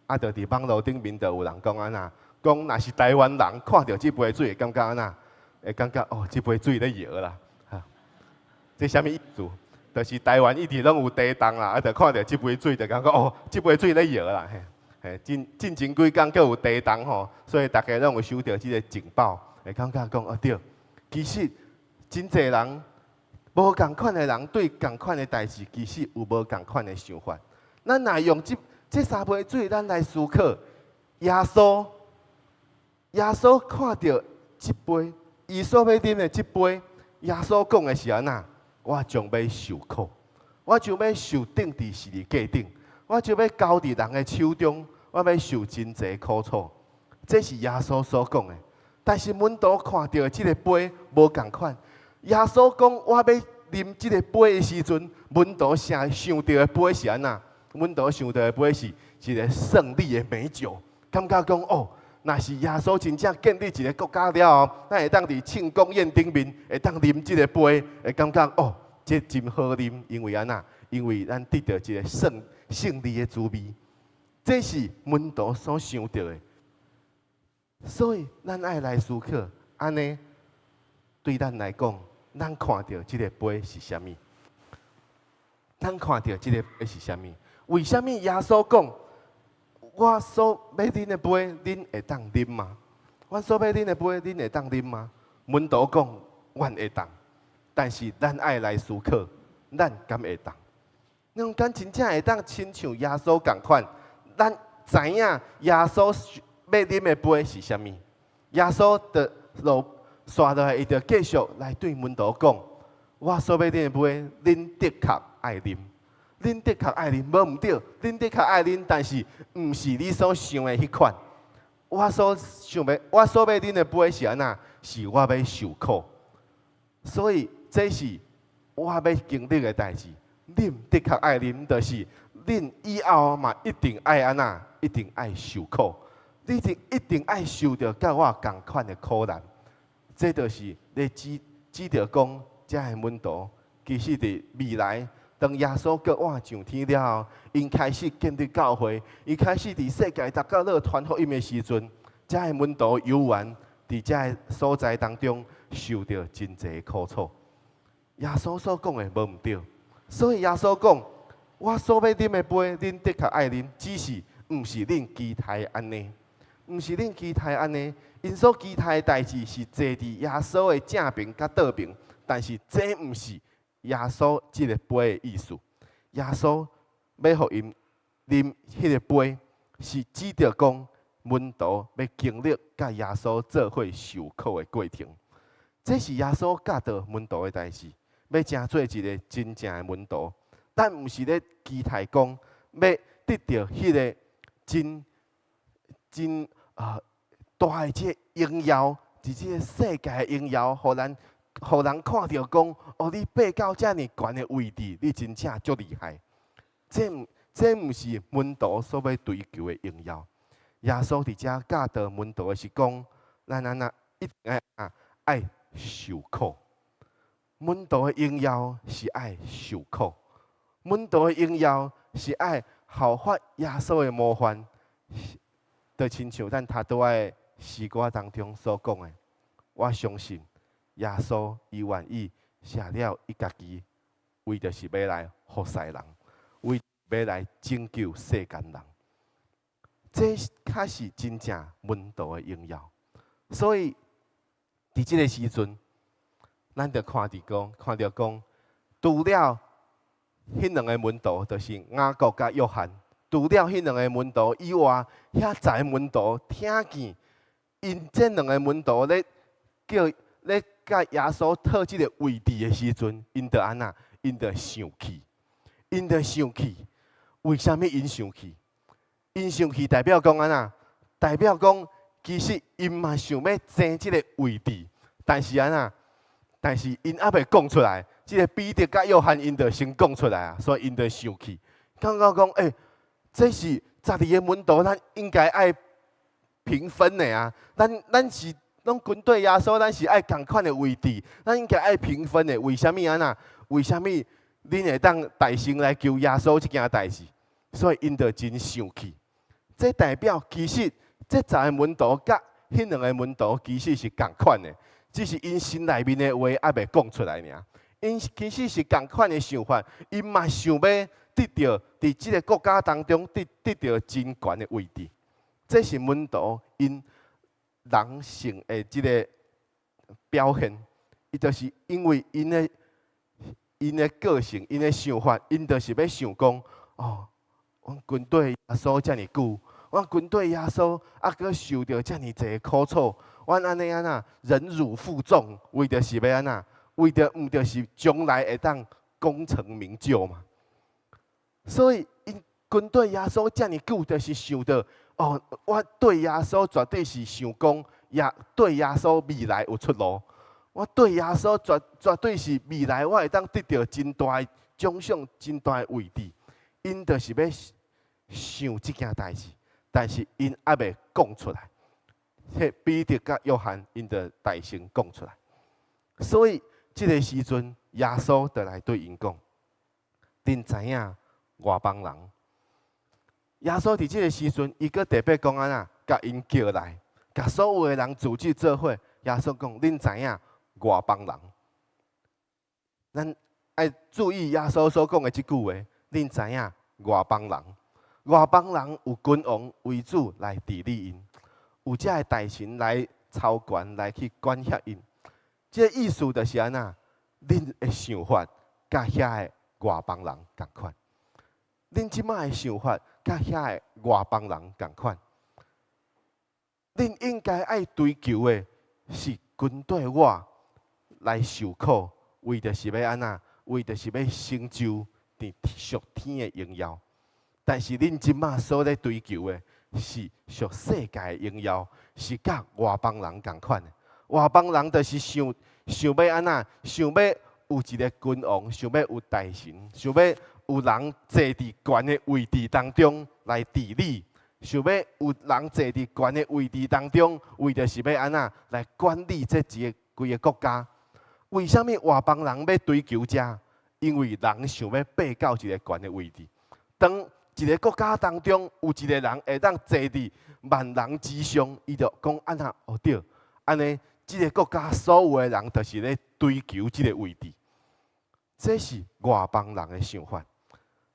啊，就佇網路頂面就有人講按怎，講若是台灣人看著這杯水會感覺按怎，會感覺哦，這杯水咧搖啦，哈，這啥物意思？就是台灣一直攏有地動啦，啊，就看著這杯水就感覺哦，這杯水咧搖啦，嘿，嘿，進前幾工閣有地動吼，所以大家攏有收著這個警報，會感覺講哦對，其實真濟人無仝款的人對仝款的代誌，其實有無仝款的想法。咱若用這三杯水，咱來思考，耶穌看著這杯，伊所欲啉的這杯，耶穌講的是按怎？我將欲受苦，我將欲受釘佇十字架頂，我將欲交佇人的手中，我欲受真濟苦楚。這是耶穌所講的。但是門徒看著這个杯無仝款。耶穌講我欲啉這个杯的時陣，門徒想著的杯是按怎？門徒想著的杯是一个勝利的美酒，感覺講哦，若是耶穌真正建立一个國家了後，咱會當佇慶功宴頂面會當啉這个杯，會感覺哦，這真好啉，因為按怎？因為咱得著一个勝利的滋味。這是門徒所想著的。所以，咱愛來思考，按呢對咱來講，咱看著這个杯是啥物？咱看著這个杯是啥物？為啥物耶穌講，我所欲啉的杯，恁會當啉嗎？我所欲啉的杯，恁會當啉嗎？門徒講，阮會當。但是咱愛來思考，咱敢會當？咱敢真正會當親像耶穌仝款？咱知影耶穌欲啉的杯是啥物？耶穌就落紲落來，伊就繼續來對門徒講：我所欲啉的杯，恁的確愛啉，恁的確愛啉，無毋對，恁的確愛啉，但是毋是你所想的彼款。我所想欲，我所欲啉的杯是按怎？是我欲受苦，所以這是我欲經歷的代誌。恁的確愛啉，就是恁以後嘛一定愛按怎？一定愛受苦，你一定愛受著佮我仝款的苦難。這就是咧指著講，遮的門徒其實佇未來，當耶穌閣倚上天了後，𪜶開始建立教會，伊開始佇世界逐角落傳福音的時陣，遮的門徒猶原佇遮的所在當中受著真濟苦楚。耶穌所講的無毋對，所以耶穌講：我所欲啉的杯，恁的確愛啉，只是毋是恁期待按呢，毋是恁期待按呢。𪜶所期待的代誌是坐佇耶穌的正爿佮倒爿，但是這毋是耶穌這个杯的意思。耶穌欲予𪜶啉彼个杯，是指著講門徒欲經歷佮耶穌做伙受苦的過程。這是耶穌教導門徒的代誌，欲成做一个真正的門徒。咱毋是咧期待講欲得著彼个真真大的這个榮耀，佇這个世界的榮耀，予人看著講，哦，你爬到遮爾懸的位置，你真正足厲害。這毋是門徒所欲追求的榮耀。耶穌佇遮教導門徒的是講，咱按怎一定愛愛受苦。門徒的榮耀是愛受苦，門徒的榮耀是愛效法耶穌的模範，就親像咱頭拄仔的詩歌當中所講的，我相信耶穌伊願意捨了伊家己，為著是欲來服侍人，為欲來拯救世間人。這才是真正門徒的榮耀。所以，佇這个時陣，咱就看著講，除了彼兩个門徒，就是雅各佮約翰，除了彼兩个門徒以外，遐濟門徒聽見𪜶這兩个門徒咧叫咧佮耶穌討這个位置的時陣，𪜶就按怎？𪜶就生氣，𪜶就生氣。為啥物𪜶生氣？𪜶生氣代表講按怎？代表講其實𪜶嘛想欲爭這个位置，但是按怎？但是𪜶猶未講出來，這个彼得佮約翰𪜶就先講出來啊，所以𪜶就生氣。感覺講，欸，這是十二个門徒，咱應該愛平分的啊！咱是攏跟綴耶穌，咱是愛仝款的位置，咱應該愛平分的。為啥物按呢？為啥物恁會當代先來求耶穌這件代誌？所以𪜶就真生氣。這代表其實這十个門徒佮彼兩个門徒其實是仝款的，只是𪜶心內面的話猶未講出來爾。𪜶其實是仝款的想法，𪜶嘛想欲得著佇這个國家當中得著真懸的位置。這是門徒𪜶人性的這个表現。伊就是因為𪜶的個性、𪜶的想法，𪜶就是欲想講：哦，阮跟綴耶穌遮爾久，阮跟綴耶穌，猶閣受著遮爾濟苦楚，阮按呢按怎忍辱負重，為著是欲按怎？為著毋就是將來會當功成名就嘛？所以𪜶跟綴耶穌遮爾久，就是想著哦，我綴耶穌絕對是想講，也對耶穌未來有出路。我綴耶穌絕對是未來我會當得著真大的獎賞、真大的位置。𪜶就是欲想這件代誌，但是𪜶猶未講出來。彼彼得佮約翰，𪜶就代先講出來。所以這个時陣，耶穌就來對𪜶講：恁知影外邦人？耶穌佇這个時陣，伊閣特別講按怎，共𪜶叫來，共所有的人組織做伙。耶穌講：恁知影外邦人？咱愛注意耶穌所講的這句話。恁知影外邦人？外邦人有君王為主來治理𪜶，有遮个大臣來操權來去管轄𪜶。這个意思就是按怎？恁的想法佮遐个外邦人仝款。恁這擺的想法佮遐个外邦人仝款。恁應該愛追求的是跟綴我來受苦，為著是欲按怎？為著是欲成就佇屬天的榮耀。但是恁這擺所咧追求的是屬世界的榮耀，是佮外邦人仝款的。外邦人就是想想欲按怎？想欲有一个君王，想欲有大臣，想欲有人坐佇懸的位置當中來治理，想欲有人坐佇懸的位置當中，為著是欲按怎來管理這一个規个國家？為啥物外邦人欲追求這？因為人想欲爬到一个懸的位置。當一个國家當中有一个人會當坐佇萬人之上，伊就講按怎哦對，按呢，這个國家所有的人就是咧追求這个位置。這是外邦人的想法。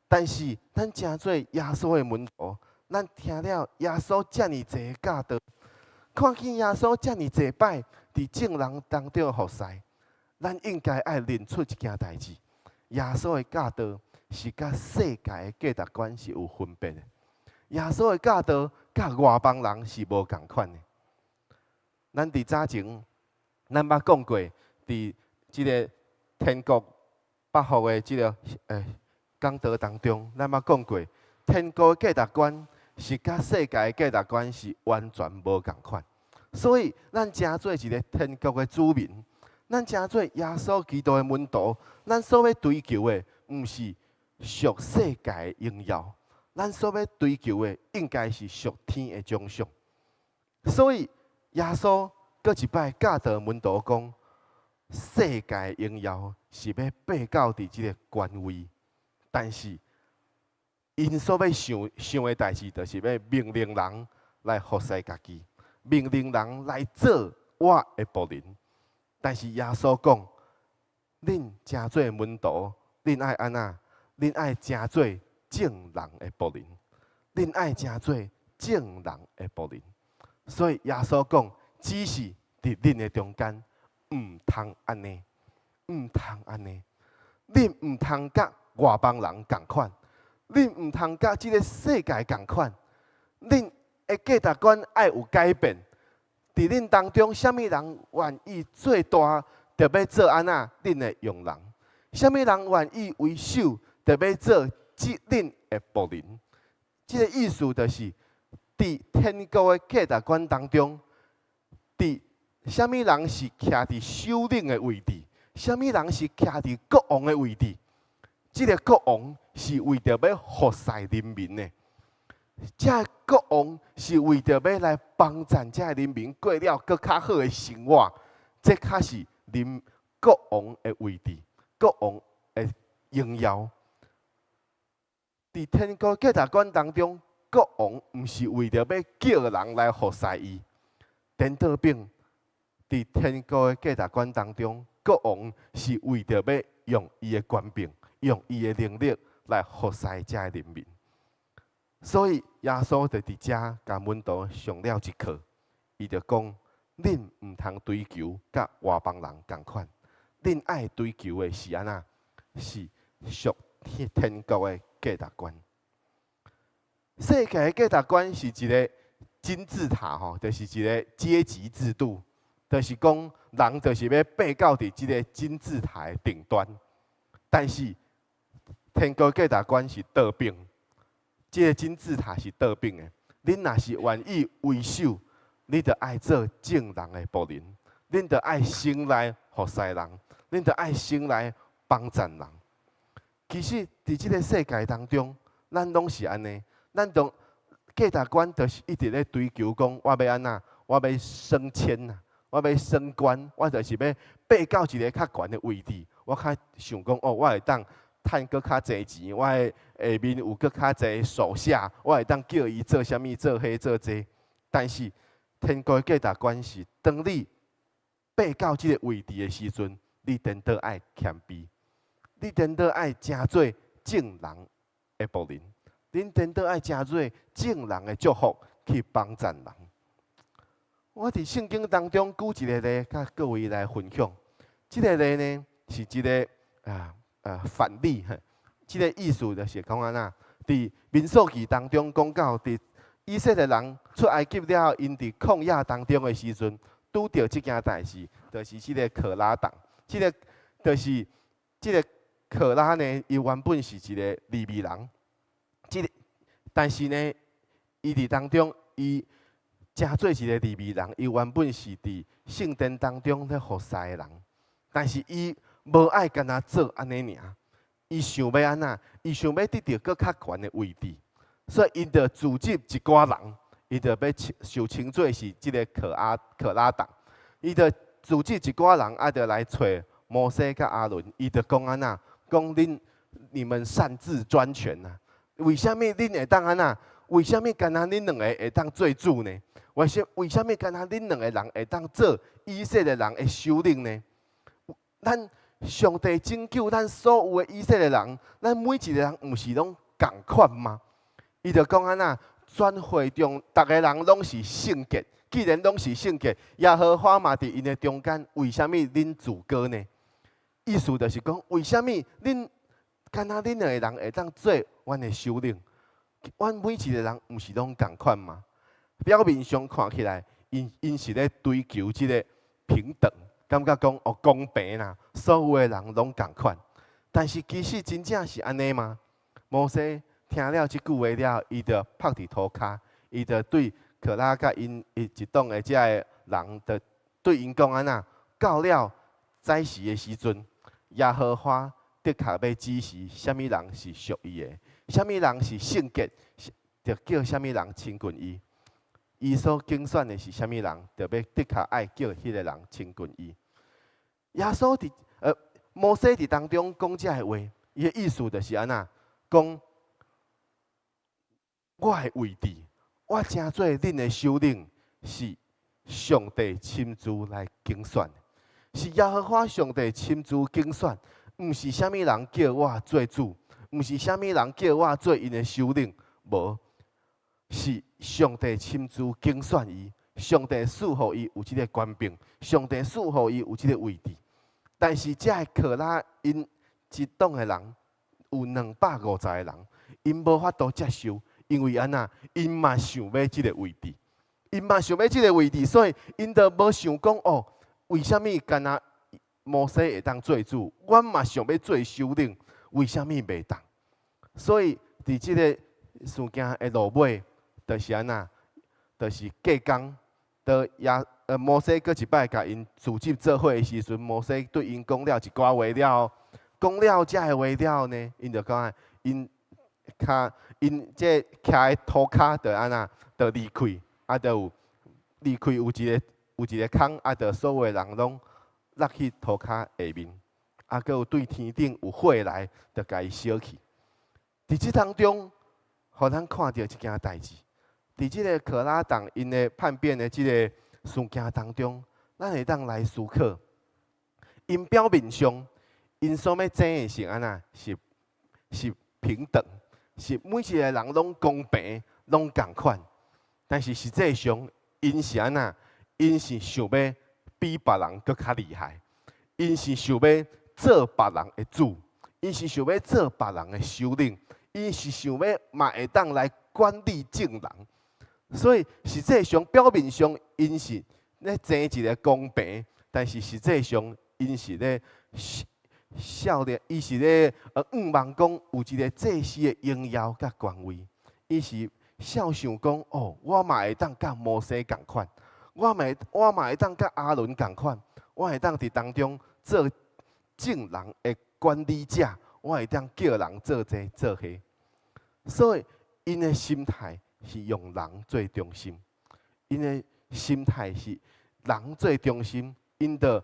但是咱成做耶穌的門徒，咱聽了耶穌遮爾濟教導，看見耶穌遮爾濟擺佇眾人當中服侍，咱應該愛認出一件代誌：耶穌的教導是佮世界的價值觀是有分別的。耶穌的教導佮外邦人是無仝款的。咱佇早前，咱捌講過，佇這个天國百福的這个講道當中，咱捌講過，天國的價值觀是佮世界的價值觀是完全無仝款。所以，咱成做一个天國的子民，咱成做耶穌基督的門徒，咱所欲追求的，毋是屬世界的榮耀，咱所欲追求的，應該是屬天的獎賞。所以，耶穌閣一擺教導門徒講，世界的榮耀是欲爬到佇這个權位，但是𪜶所欲想想的代誌，就是欲命令人來服侍家己，命令人來做我的僕人。但是耶穌講，恁成做門徒，恁愛按怎？恁愛成做眾人的僕人，恁愛成做眾人的僕人。所以耶穌講，只是佇恁的中間，毋通按呢，毋通按呢。恁毋通佮外邦人仝款，恁毋通佮這个世界仝款。恁的價值觀愛有改變。佇恁當中，啥物人願意做大，就欲做按怎恁的傭人；啥物人願意為首，就欲做這恁的僕人。這个意思就是，佇天國的價值觀當中，佇啥物人是徛佇首領的位置，啥物人是徛佇國王的位置。這个國王是為著欲服侍人民的。這个國王是為著欲來幫贊這个人民過了閣較好的生活，這較是恁國王的位置，國王的榮耀。佇天國價值觀當中，國王毋是為著欲叫人來服侍伊，顛倒反，佇天國的價值觀當中，國王是為著欲用伊的權柄，用伊的能力來服侍這个人民。所以耶穌就佇遮共門徒上了一課，伊就講：恁毋通追求佮外邦人仝款，恁愛追求的是按怎？是屬天國的價值觀。世界的價值觀是一個金字塔吼，就是一個階級制度，就是講人就是欲爬到佇這個金字塔的頂端。但是天國價值觀是倒反。這個金字塔是倒反的。恁若是願意為首，你就愛做眾人的僕人，恁就愛先來服侍人，恁就愛先來幫贊人。其實，佇這個世界當中，咱攏是按呢，咱都價值觀就是一直咧追求講，我欲按怎，我欲升遷啊，我欲升官，我就是欲爬到一个較懸的位置，我較想講哦，我會當趁閣較濟錢，我的下面有閣較濟手下，我會當叫伊做啥物，做彼做這。但是天國的價值觀是，當你爬到這个位置的時陣，你顛倒愛謙卑，你顛倒愛成做眾人的僕人，恁顛倒愛成做眾人的祝福去幫贊人。我佇聖經當中舉一個例，佮各位來分享。這个例呢，是一个反例，這个意思就是講按怎？佇民數記當中講到，佇以色列人出埃及了後，𪜶佇曠野當中的時陣，拄著這件代誌，就是這个可拉黨。這个就是這个可拉呢，伊原本是一个利未人，這个但是呢，伊佇當中，伊成做一个利未人，伊原本是佇聖殿當中咧服侍的人，但是伊無愛干焦做按呢爾，伊想欲按怎？伊想欲得著閣較懸的位置，所以伊就組織一寡人，伊就欲受稱做是這个可拉黨，伊就組織一寡人，啊，就來揣摩西佮亞倫，伊就講按怎？講你們擅自專權啊？為啥物恁會當按怎？為啥物干焦恁兩个會當做主呢？為啥物干焦恁兩个人會當做以色列人的首領呢？咱上帝拯救咱所有的以色列人，咱每一个人毋是攏仝款嗎？伊就講按怎？全會中逐个人攏是聖潔，既然攏是聖潔，耶和華嘛佇𪜶的中間，為啥物恁自高呢？意思就是講，為啥物恁干焦恁兩个人會當做阮的首領？阮每一个人毋是攏仝款嗎？表面上看起來，𪜶是咧追求這个平等，感覺講哦公平啦，所有的人攏仝款。但是其實真正是按呢嗎？摩西聽了這句話了，伊就拍佇塗跤，伊就對可拉佮𪜶一黨的這个人，就對𪜶講按怎？到了早時的時陣，耶和華的確欲指示啥物人是屬伊的，啥物人是聖潔，就叫啥物人親近伊。伊所揀選的是啥物人，就欲的確愛叫彼个人親近伊。耶穌佇摩西佇當中講這个話，伊的意思就是按怎？講我的位置，我成做恁的首領，是上帝親自來揀選，是耶和華上帝親自揀選，毋是啥物人叫我做主，毋是啥物人叫我做𪜶的首領，無，是上帝親自揀選伊，上帝賜予伊有這个權柄，上帝賜予伊有這个位置。但是這个可拉𪜶一黨的人有250个人，𪜶無法度接受，因為按怎？𪜶嘛想欲這个位置，𪜶嘛想欲這个位置，所以𪜶就無想講哦，為啥物干焦摩西會當做主，阮嘛想欲做首領，為啥物袂當？所以佇這个事件的落尾，就是按怎？就是隔工，當摩西閣一擺共𪜶組織做伙的時陣，摩西對𪜶講了一寡話了後，講了這个話了後呢，𪜶就講啊， 𪜶跤𪜶這徛的塗跤就按怎，就離開，啊，就有離開有一個空，啊，就所有的人攏落去塗跤下面，啊，閣有對天頂有火來，就共伊燒去。佇這當中，予咱看著一件代誌。佇這个可拉黨𪜶的叛變的這个事件當中，咱會當來思考，𪜶表面上，𪜶所欲爭的是按怎？是平等，是每一个人攏公平，攏仝款。但是實際上，𪜶是按怎？𪜶是想欲比別人閣較厲害，𪜶是想欲做別人的主，𪜶是想欲做別人的首領，𪜶是想欲嘛會當來管理眾人。所以實際上表面上𪜶是咧爭一个公平，但是實際上𪜶是咧少年，伊是咧向望講有一个祭司的榮耀佮權位，伊是肖想講哦，我嘛會當佮摩西仝款，我嘛會當佮亞倫仝款，我會當佇當中做眾人的管理者，我會當叫人做這做彼。所以𪜶的心態是用人做中心，𪜶的心態是人做中心，𪜶就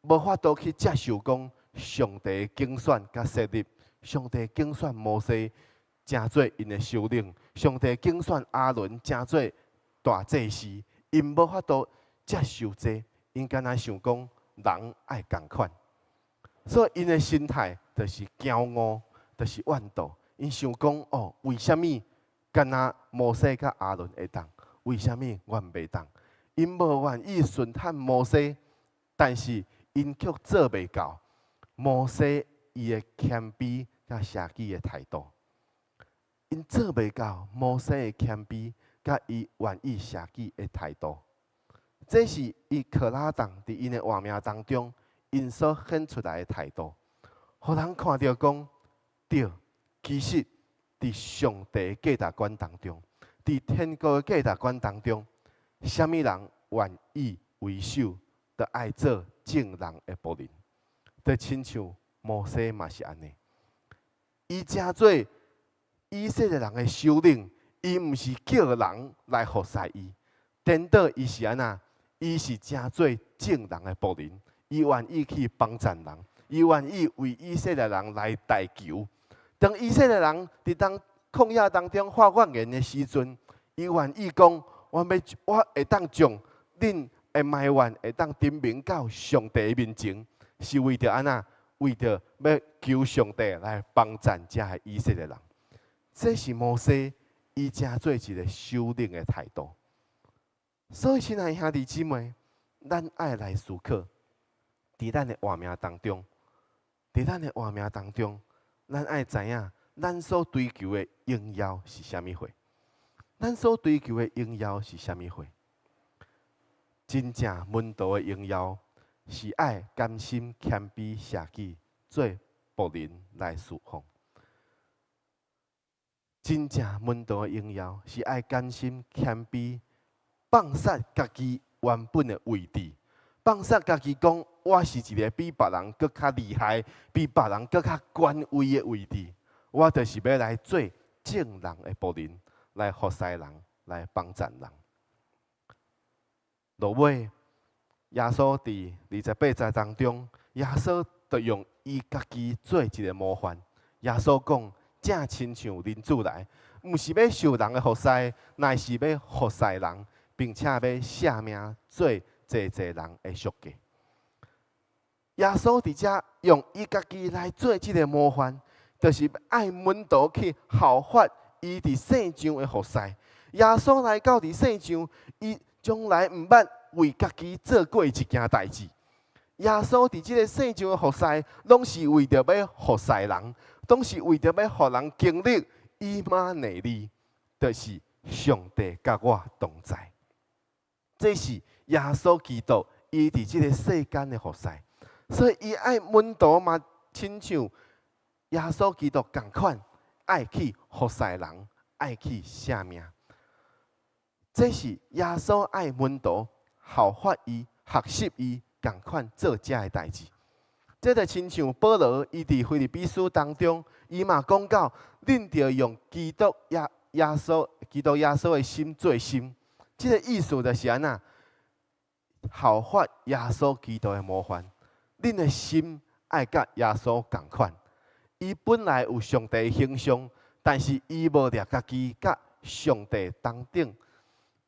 無法度去接受講上帝揀選佮設立，上帝揀選摩西成做𪜶的首領，上帝揀選亞倫成做大祭司，𪜶無法度接受這，𪜶敢若想講人愛仝款，所以𪜶的心態就是驕傲，就是怨妒。𪜶想講哦，為啥物敢若摩西佮亞倫會當？為啥物阮袂當？𪜶無願意順從摩西，但是𪜶卻做袂到摩西伊的謙卑佮捨己的態度。𪜶做袂到摩西的謙卑佮伊願意捨己的態度。這是伊可拉黨佇𪜶的活命當中，𪜶所顯出來的態度，予人看著講對，其實佇上帝價值觀當中，佇天國的價值觀當中，啥物人願意為首，就愛做眾人的僕人。就親像摩西嘛是按呢，伊成做以色列人的首領，伊毋是叫人來服侍伊，顛倒伊是按怎？伊是成做眾人的僕人，伊願意去幫贊人，伊願意為以色列人來代求。當以色列人佇當曠野當中發怨言的時陣，伊願意講：我會當將恁的埋怨會當陳明到上帝面前，是為著按怎？為著欲求上帝來幫贊遮个以色列人。這是摩西伊成做一个首領的態度。所以，親愛兄弟姊妹，咱愛來思考，佇咱的活命當中，佇咱的活命當中，咱愛知影，咱所追求的榮耀是啥物貨？咱所追求的榮耀是啥物貨？真正門徒的榮耀是愛甘心謙卑捨己做僕人來侍奉。真正門徒的榮耀是愛甘心謙卑，放殺家己原本的位置，放殺家己講我是一个比別人閣較厲害、比別人閣較權威的位置，我就是欲來做眾人的僕人，來服侍人，來幫贊人。落尾，耶穌佇28節當中，耶穌就用伊家己做一个模範。耶穌講：正親像人子來，毋是欲受人的服侍，乃是欲服侍人，並且欲捨命做濟濟人的贖價。耶穌佇遮用伊家己來做這个模範，就是愛門徒去效法伊佇世上的服侍。耶穌來到佇世上，伊從來毋捌為家己做過一件代誌。耶穌佇這个世上的服侍，攏是為著欲服侍人，攏是為著欲予人經歷以馬內利，就是上帝佮我同在。這是耶穌基督伊佇這个世間的服侍，所以伊愛門徒嘛，親像耶穌基督仝款，愛去服侍人，愛去捨命。這是耶穌愛門徒效法伊、學習伊仝款做這个代誌。這就親像保羅，伊佇腓立比書當中，伊嘛講到，恁著用基督耶穌的心做心。這個意思就是按怎？效法耶穌基督的模範，恁的心愛佮耶穌仝款。伊本來有上帝形象，但是伊無掠家己佮上帝同等。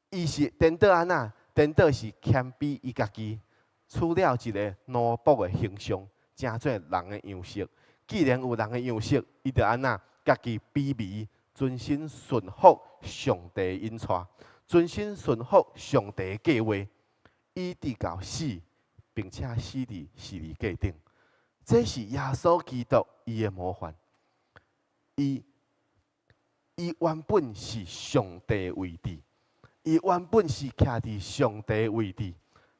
伊是顛倒按怎？顛倒是謙卑伊家己，取了一个奴僕的形象，成做人的樣式。既然有人的樣式，伊就按怎？家己卑微，存心順服上帝引帶，存心順服上帝計劃，以致到死，並且死佇十字架頂。這是耶穌基督伊的模範。伊原本是上帝位置，伊原本是徛佇上帝位置，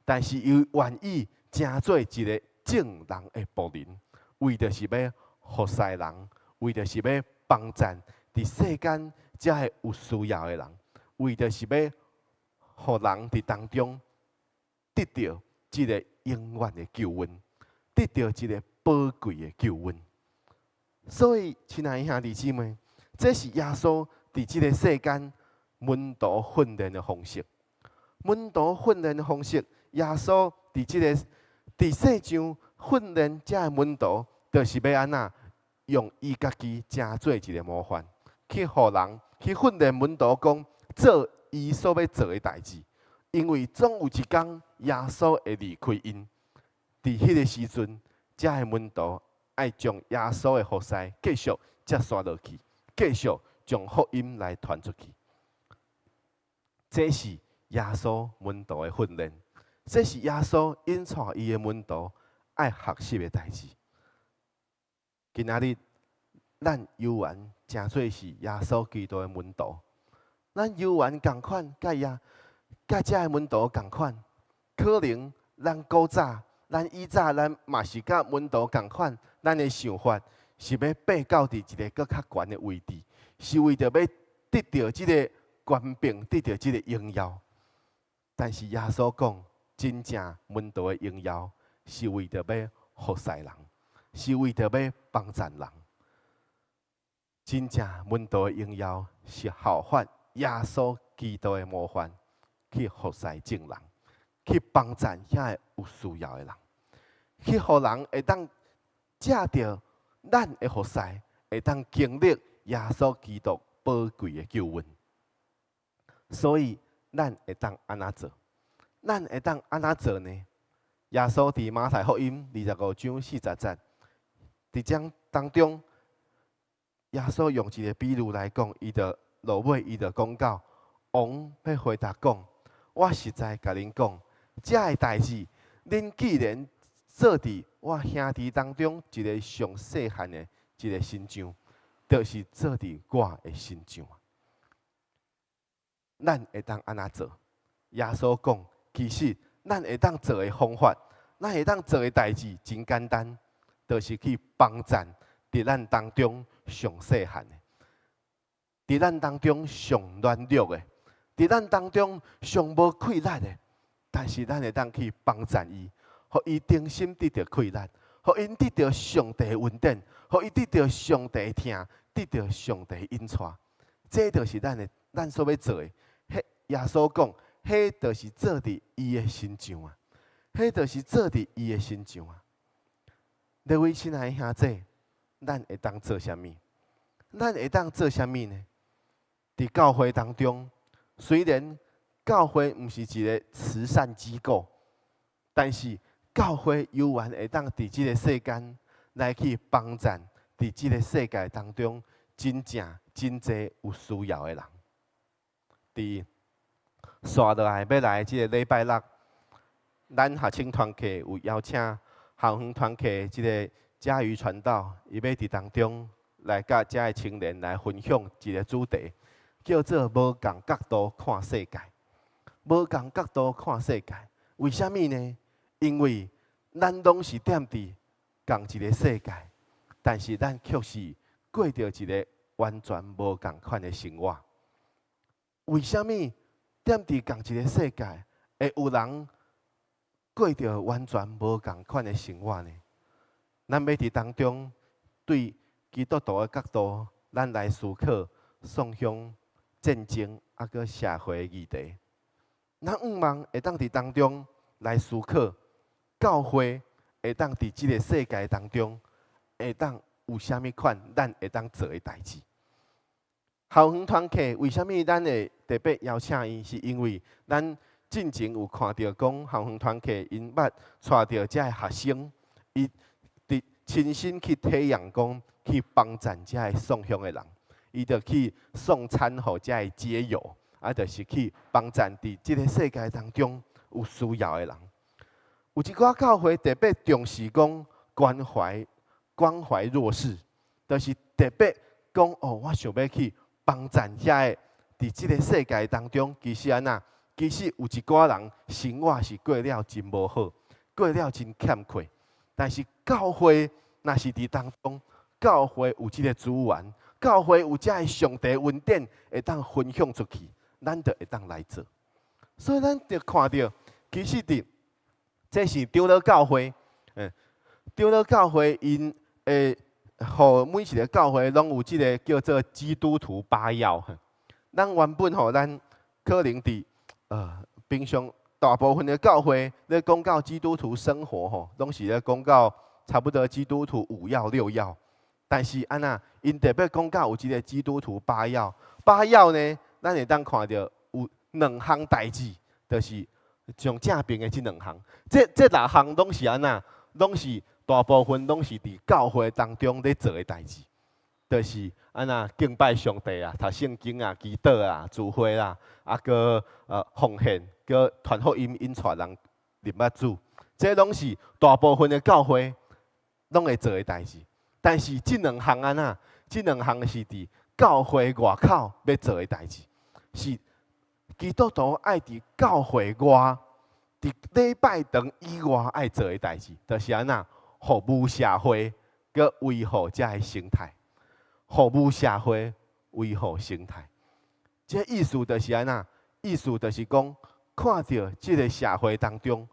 但是伊願意成做一个眾人的僕人，為著是欲服侍人，為著是欲幫贊佇世間遮个有需要的人，為著是欲予人佇當中得著這个永遠的救恩，得著這个寶貴的救恩。所以，親愛的兄弟姊妹，這是耶穌佇這个世間門徒訓練的方式。門徒訓練的方式，耶穌佇這个佇世上訓練遮个門徒，就是欲按怎？用伊家己成做一个模範，去予人去訓練門徒講做伊所欲做的代誌。因為總有一工耶穌會離開𪜶，佇彼个時陣，遮个門徒愛將耶穌的服侍繼續接續落去，繼續將福音來傳出去。這是耶穌門徒的訓練，這是耶穌引帶伊的門徒愛學習的代誌。今仔日，咱有緣成做是耶穌基督的門徒，咱有緣仝款，佮遮个門徒仝款，可能咱古早，咱以早，咱嘛是佮門徒仝款，咱的想法是欲爬到佇一个閣較懸的位置，是為著欲得著這个權柄，得著這个榮耀。但是耶穌講，真正門徒的榮耀是為著欲服侍人，是為著欲幫贊人。真正門徒的榮耀是效法耶穌基督的模範，去服侍眾人，去幫贊遐個有需要的人，去予人會當藉著咱的服侍，會當經歷耶穌基督寶貴的救恩。所以，咱會當按怎做？咱會當按怎做呢？耶穌佇馬太福音25章40節，佇這當中，耶穌用一个比喻來講，伊就落尾，伊就講到，王欲回答講：我實在共恁講，這个代誌，恁既然做佇我兄弟當中一个上細漢的一个身上，就是做佇我的身上。咱會當按怎做？耶穌講，其實咱會當做的方法，咱會當做的代誌真簡單，就是去幫贊佇咱當中上細漢的，佇咱當中上軟弱的，佇咱當中上無氣力的，但是咱會當去幫贊伊，予伊重新得著氣力，予𪜶得著上帝恩典，予伊得著上帝疼，得著上帝引帶。這就是咱所欲做的。彼耶穌講，彼就是做佇伊的身上啊！彼就是做佇伊的身上啊！各位親愛的兄弟，咱會當做啥物？咱會當做啥物呢？佇教會當中，雖然教會毋是一个慈善機構，但是教會猶原會當佇這个世間來去幫贊佇這个世界當中真正真濟有需要的人。佇紲落來欲來這个禮拜六，咱學青團契有邀請校園團契這个嘉瑜傳道，伊欲佇當中來佮遮个青年來分享一个主題，叫做無仝角度看世界。無仝角度看世界，為啥物呢？因為咱攏是踮佇仝一个世界，但是咱卻是過著一个完全無仝款的生活。為啥物踮佇仝一个世界，會有人過著完全無仝款的生活呢？咱欲佇當中對基督徒的角度，咱來思考宋鄉戰爭抑閣社會議題。咱向望會當佇當中來思考，教會會當佇這个世界當中，會當有啥物款咱會當做的代誌。校園團契為啥物咱會特別邀請伊？是因為咱進前有看著講校園團契𪜶捌帶著遮个學生，伊佇親身去體驗講去幫贊遮个送鄉的人，伊就去送餐予遮个街友，啊，就是去幫贊佇這个世界當中有需要的人。有一寡教會特別重視講關懷關懷弱勢，就是特別講哦，我想欲去幫贊遐個佇這个世界當中，其實按怎？其實有一寡人生活是過了真無好，過了真欠缺。但是教會若是佇當中，教會有這个資源，教會有遮个上帝恩典會當分享出去，咱就會當來做。所以咱就看著，其實佇這是長老教會，長老教會𪜶會予每一个教會攏有這个叫做基督徒八要。咱原本吼，咱可能佇平常大部分的教會咧講到基督徒生活吼，攏是咧講到差不多基督徒五要六要。但是按怎，𪜶特別講到有這个基督徒八要，八要呢，咱會當看著有兩項代誌，就是上正邊的這兩項。這六項攏是按怎？攏是大部分攏是佇教會當中咧做的代誌，就是按怎敬拜上帝啊、讀聖經啊、祈禱啊、聚會啦，啊，閣奉獻，閣傳福音，引帶人認捌主，這攏是大部分的教會攏會做的代誌。但是這兩項按怎？這兩項是佇教會外口欲做的代誌，是基督徒愛佇教會外，佇禮拜堂以外愛做的代誌，就是按怎服務社會，閣維護遮个生態。服務社會，維護生態。這意思就是按怎？意思就是講，看著這个社會當中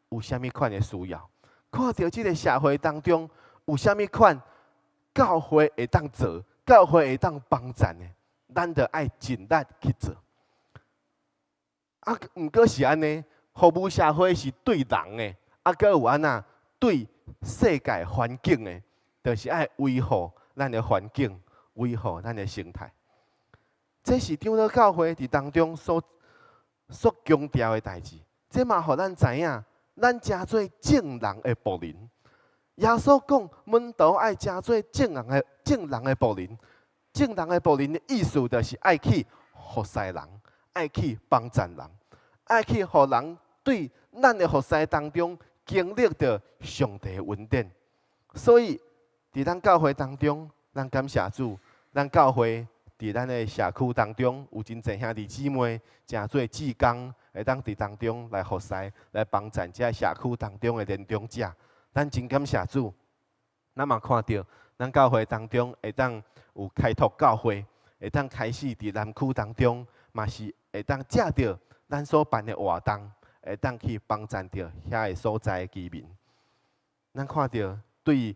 有啥物款的需要，看著這个社會當中有啥物款教會會當做，教會會當幫贊的，咱就愛盡力去做。啊，毋過是按呢，服務社會是對人的，啊，閣有按怎對世界環境的，就是愛維護咱的環境，維護咱的生態。這是長老教會佇當中所強調的代誌。這嘛予咱知影，咱成做眾人的僕人。耶穌講，門徒愛成做眾人的僕人。眾人的僕人的意思，就是愛去服侍人，愛去幫贊人，愛去予人對咱的服侍當中經歷著上帝的恩典。所以，佇咱教會當中，咱感謝主，咱教會佇咱的社區當中有真濟兄弟姊妹，成做志工，會當佇當中來服侍、來幫贊這社區當中的年長者。咱真感謝主，咱嘛看著咱教會當中會當有開拓教會，會當開始佇南區當中，嘛是會當藉著咱所辦的活動，會當去幫贊著遐个所在的居民。咱看著對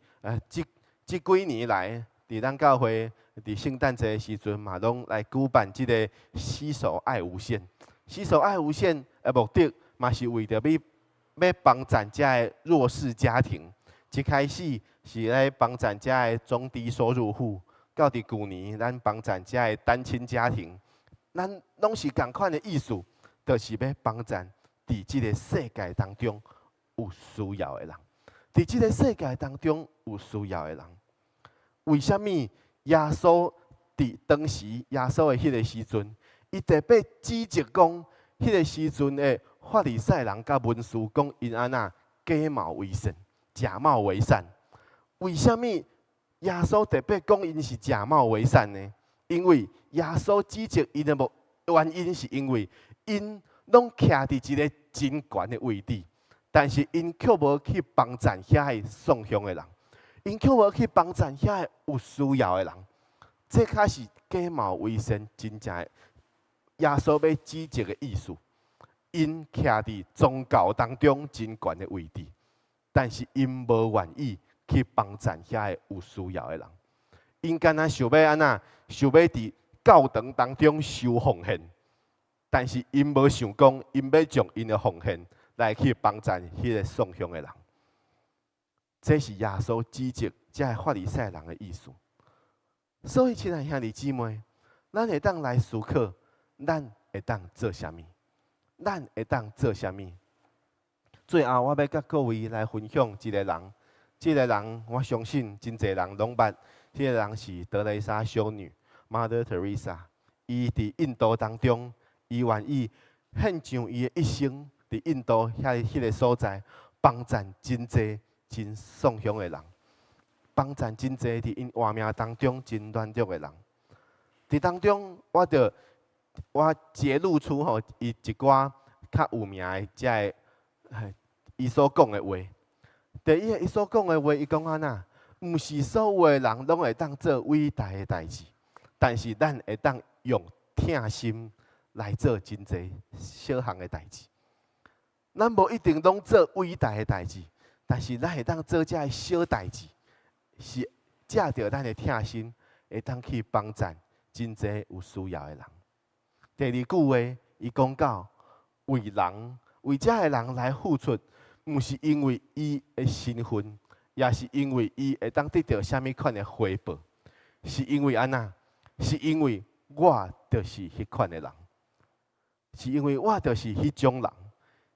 這幾年來，佇咱教會佇聖誕節的時陣嘛，攏來舉辦這个攜手愛無限。攜手愛無限的目的，嘛是為著欲幫贊遮个弱勢家庭。一開始是來幫贊遮个中低收入戶，到佇舊年咱幫贊遮个單親家庭，咱攏是仝款的意思，就是欲幫贊佇這个世界當中有需要的人，佇這个世界當中有需要的人。為啥物耶穌佇當時耶穌的彼个時陣，伊特別指責講，彼个時陣的法利賽人佮文士講，𪜶按怎假冒為善，假冒為善。為啥物耶穌特別講𪜶是假冒為善呢？因為耶穌指責𪜶的目原因，是因為𪜶攏徛佇一个真懸的位置，但是𪜶卻無去幫贊遐个送鄉的人，𪜶卻無去幫贊遐個有需要的人，這較是假冒為善真正的耶穌欲指責的意思。𪜶徛佇宗教當中真懸的位置，但是𪜶無願意去去幫贊遐个有需要的人。𪜶敢若想欲按怎，想欲佇教堂當中收奉獻，但是𪜶無想講，𪜶欲將𪜶的奉獻來去幫贊彼个送香的人。這是耶穌指責這个法利賽人的意思。所以，親愛兄弟姊妹，咱會當來思考，咱會當做啥物？咱會當做啥物？最後，我欲佮各位來分享一个人，這个人我相信真濟人攏捌。這个人是德蕾莎修女（Mother Teresa）。伊佇印度當中，伊願意獻上伊的一生，佇印度遐彼个所在，幫贊真濟真喪鄉的人，幫贊真濟佇𪜶活命當中真軟弱的人。佇當中，我著我揭露出吼伊一寡較有名的這个伊所講的話。第一，伊所講的話，伊講按怎？毋是所有的人攏會當做偉大的代誌，但是咱會當用疼心來做真濟小項的代誌。咱無一定攏做偉大的代誌，但是咱會當做這个小代誌，是藉著咱的疼心，會當去幫贊真濟有需要的人。第二句話，伊講到為人為這个人來付出，毋是因為伊的身份，也是因為伊會當得著啥物款的回報，是因為按怎？是因為我就是彼款的人，是因為我就是彼種人，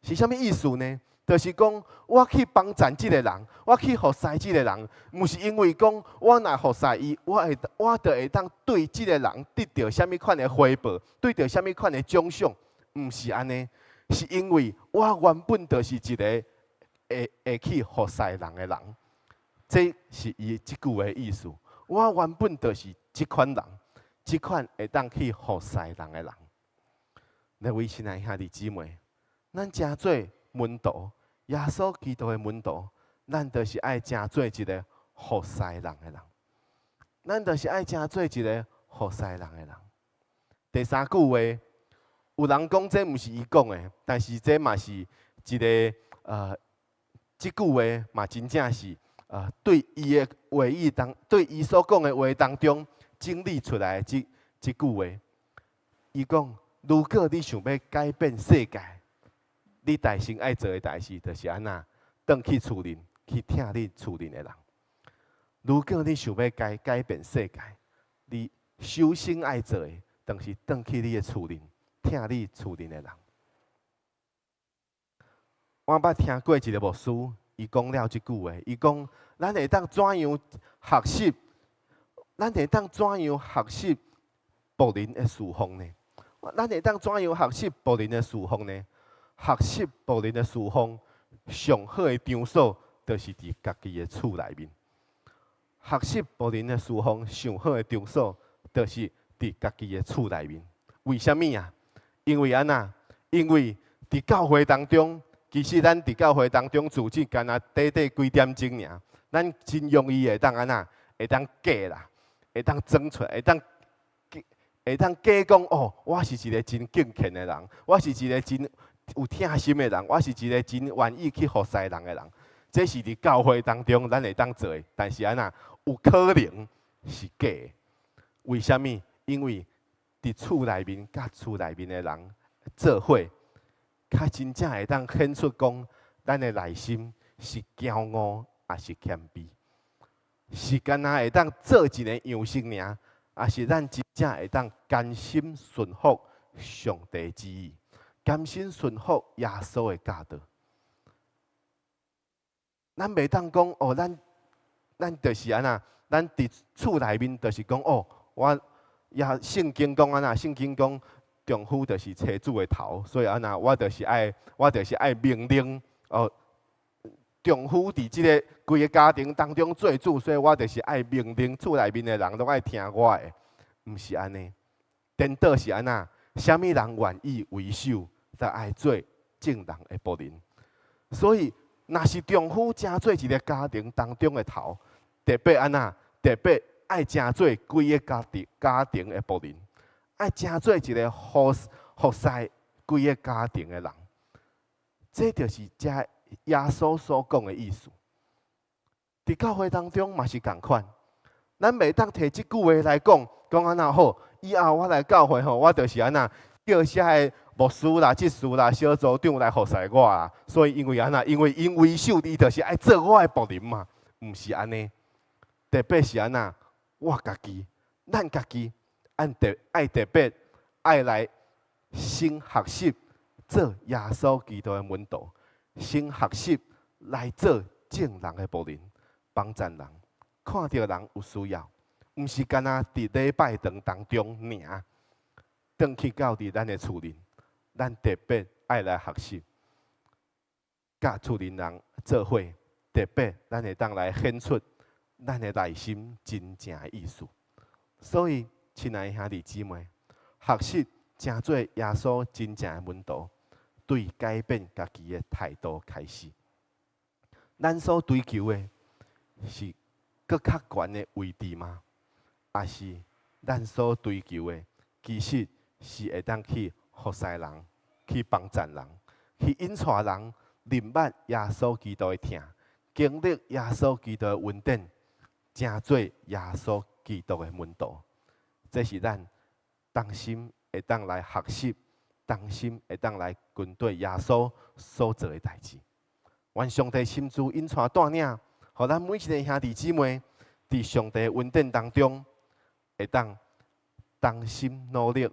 是啥物意思呢？就是講我去幫贊這个人，我去服侍這个人，毋是因為講我若服侍伊，我就會當對這个人得著啥物款的回報，得著啥物款的獎賞，毋是按呢，是因為我原本就是一個會去服侍人的人，這是伊這句話的意思。我原本就是這款人，這款會當去服侍人的人。各位親愛兄弟姊妹，咱成做門徒，耶穌基督的門徒，咱就是愛成做一個服侍人的人。咱就是愛成做一個服侍人的人。第三句話，有人講這毋是伊講的，但是這嘛是一個這句話嘛真正是對伊的話語當，對伊所講的話當中整理出來的這句話。伊講：如果你想欲改變世界，你代先愛做的代誌就是按怎，轉去厝裡去疼你厝裡的人。如果你想欲改變世界，你首先愛做的，就是轉去你的厝裡疼你厝裡的人。我捌聽過一个牧師，伊講了這句話，伊講：咱會當怎樣學習？咱會當怎樣學習僕人的事奉呢？咱會當怎樣學習僕人的事奉呢？學習僕人的事奉，上好的場所，就是佇家己的厝內面。學習僕人的事奉，上好的場所，就是佇家己的厝內面。為啥物啊？因為按怎？因為佇教會當中，其實咱佇教會當中組織，敢若短短幾點鐘爾，咱真容易會當按怎？會當假啦，會當裝出來，會當假講哦，我是一个真敬虔的人，我是一个真有疼心的人，我是一个真願意去服侍人的人。這是佇教會當中咱會當做的，但是按怎？有可能是假的。為啥物？因為佇厝內面佮厝內面的人做伙，較真正會當顯出講，咱的內心是驕傲抑是謙卑，是敢若會當做一个樣式爾，抑是咱真正會當甘心順服上帝旨意，甘心順服耶穌的教導。咱袂當講哦，咱就是按怎，咱佇厝內面就是講哦，我也聖經講按怎，聖經講丈夫就是妻子的頭，所以按怎，我就是愛命令哦。丈夫佇這个規个家庭當中做主，所以我就是愛命令厝內面的人攏愛聽我的，毋是按呢。顛倒是按怎？啥物人願意為首，就愛做眾人的僕人。所以，若是丈夫成做一个家庭當中的頭，特別按怎？特別愛成做規个家庭的僕人，愛成做一个服侍規个家庭的人。這就是遮耶穌所講的意思。佇教會當中嘛是仝款，咱袂當提這句話來講，講按怎好，以後我來教會吼，我就是按怎叫遮个牧師啦、執事啦、小組長來服侍我啦。所以因為按怎，因為𪜶為首，伊就是愛做我的僕人嘛，毋是按呢。特別是按怎，我家己，咱家己，按特愛特別愛來先學習做耶穌基督的門徒，先學習來做眾人的僕人，幫贊人，看著人有需要，毋是干焦佇禮拜堂當中爾，轉去到佇咱的厝裡，咱特別愛來學習，佮厝裡人做伙，特別咱會當來顯出咱的內心真正的意思。所以，親愛的兄弟姊妹，學習成做耶穌真正的門徒，對改變家己的態度開始。咱所追求的是閣較懸的位置嗎？抑是咱所追求的，其實是會當去服侍人、去幫贊人、去引帶人認捌耶穌基督的疼，經歷耶穌基督的恩典，成做耶穌基督的門徒。這是咱同心會當來學習，同心會當來跟隨耶穌所做的代誌。願上帝親自引帶帶領，予咱每一个兄弟姊妹，佇上帝恩典當中，會當同心努力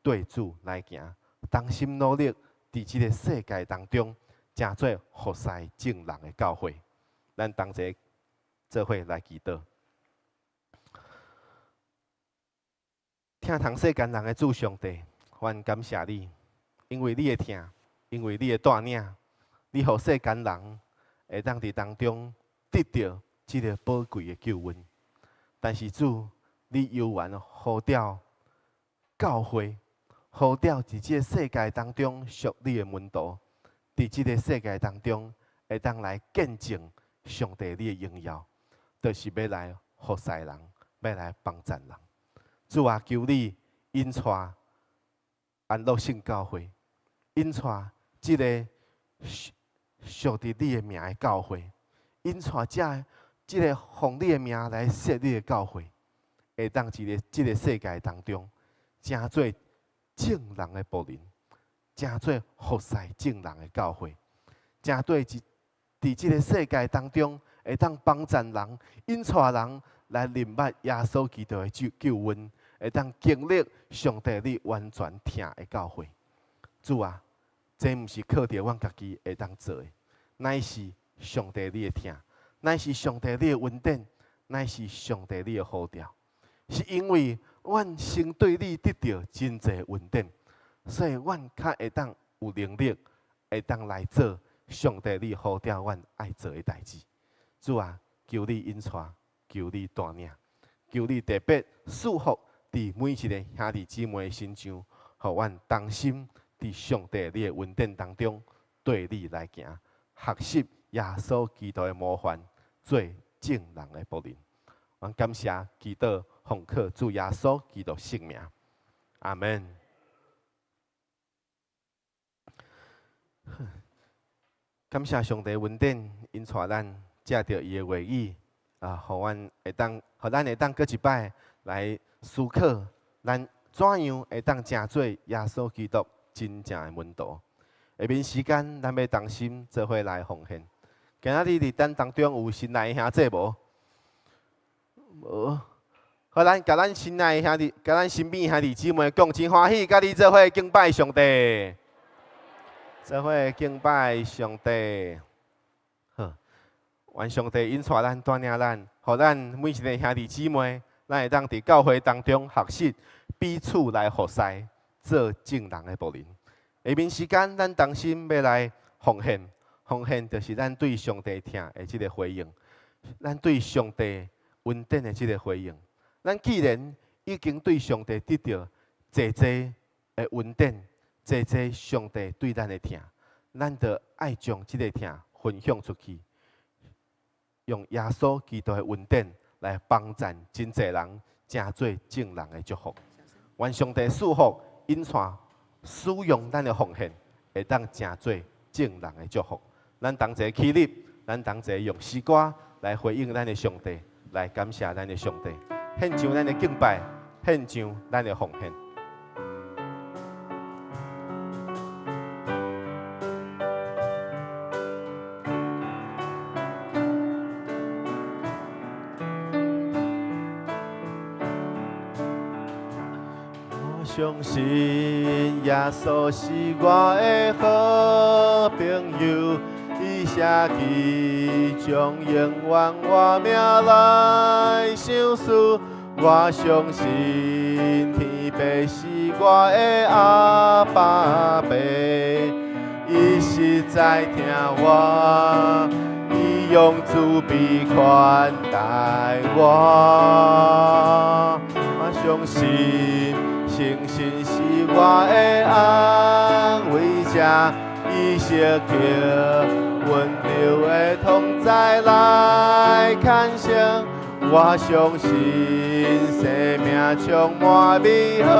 對主來行，同心努力佇這个世界當中，成做服侍眾人的教會。咱同齊做伙來祈禱。疼痛世間人的主上帝，阮感謝你，因為你的疼，因為你的帶領，你予世間人會當佇當中得著這个寶貴的救恩。但是主，你猶原呼召教會，呼召佇這个世界當中屬你的門徒，佇這个世界當中會當來見證上帝你的榮耀，就是欲來服侍人，欲來幫贊人。主啊，求你引帶安樂聖教會，引帶這个屬佇你的名的教會，引帶這這个奉你的名來設立的教會，會當佇個這个世界當中，成做眾人的僕人，成做服侍眾人的教會，成做佇這个世界當中，會當幫贊人、引帶人來認捌耶穌基督的救救恩，會當經歷上帝你完全疼的教會。主啊，這毋是靠著阮家己會當做的，乃是上帝你的疼，乃是上帝你的恩典，乃是上帝你的呼召。是因為阮先對你得著真濟恩典，所以阮較會當有能力，會當來做上帝你呼召阮愛做的代誌。主啊，求你引帶，求你帶領，求你特別賜福佇每一个兄弟姊妹身上，予阮同心佇上帝你的恩典當中，對你來行，學習耶穌基督的模範，做眾人的僕人。阮感謝祈禱，奉靠主耶穌基督聖名，阿門。感謝上帝恩典，引帶咱藉著伊的話語，啊，予阮會當，予咱會當閣一擺來思考，咱怎樣會當成做耶穌基督真正的門徒。下面時間，咱欲同心做伙來奉獻。今仔日佇咱當中有新來的兄弟無？無。予咱共咱親愛的兄弟，共咱身邊兄弟姊妹講，真歡喜，佮你做伙敬拜上帝，做伙敬拜上帝。好，願上帝引帶咱，帶領咱，予咱每一个兄弟姊妹，咱會當佇教會當中學習彼此來服侍，做眾人的僕人。下面時間，咱同心欲來奉獻，奉獻就是咱對上帝疼的這个回應，咱對上帝恩典的這个回應。咱既然已經對上帝得著濟濟的恩典，濟濟上帝對咱的疼，咱就愛將這个疼分享出去，用耶穌基督的恩典來幫贊真濟人，成做眾人的祝福。願上帝賜福，引帶使用咱的奉獻，會當成做眾人的祝福。咱同齊起立，咱同齊用詩歌來回應咱的上帝，來感謝咱的上帝，獻上咱的敬拜，獻上咱的奉獻。我相信耶穌是我的好朋友，伊寫記將永遠我名來相思。我相信天父是我的阿爸父，伊實在疼我，伊用慈悲款待我。我相信聖神是我的安慰者，伊時刻溫柔的同在來牽引。我相信生命充滿美好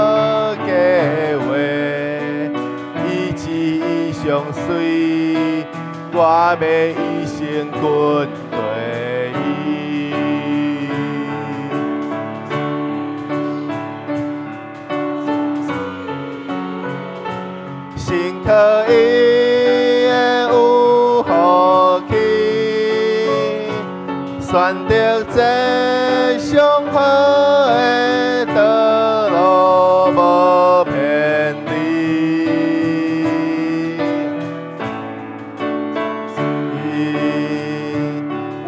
計劃，伊旨意相隨，我欲一生跟隨伊。信靠伊會有福氣，選擇這上好的道路，無偏離。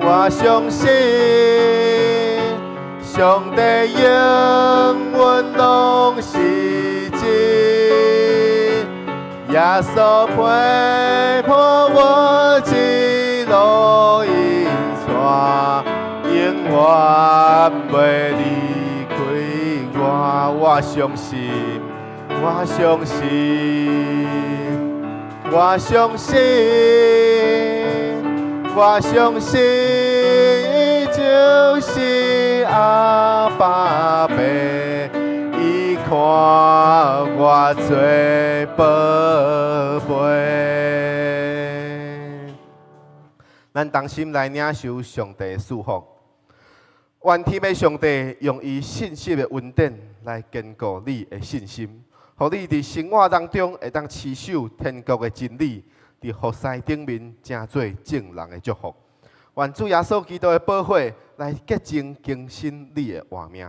我相信上帝應允攏是真，耶穌陪伴我一路引帶，永遠袂離開我。我相信，我相信，我相信，我相信，伊就是阿爸父，伊看我做寶貝。咱同心來領受上帝的祝福。願天父上帝用伊信實的恩典來堅固你的信心，予你佇生活當中會當持守天國的真理，佇服侍頂面成做眾人的祝福。願主耶穌基督的寶血來潔淨更新你的活命，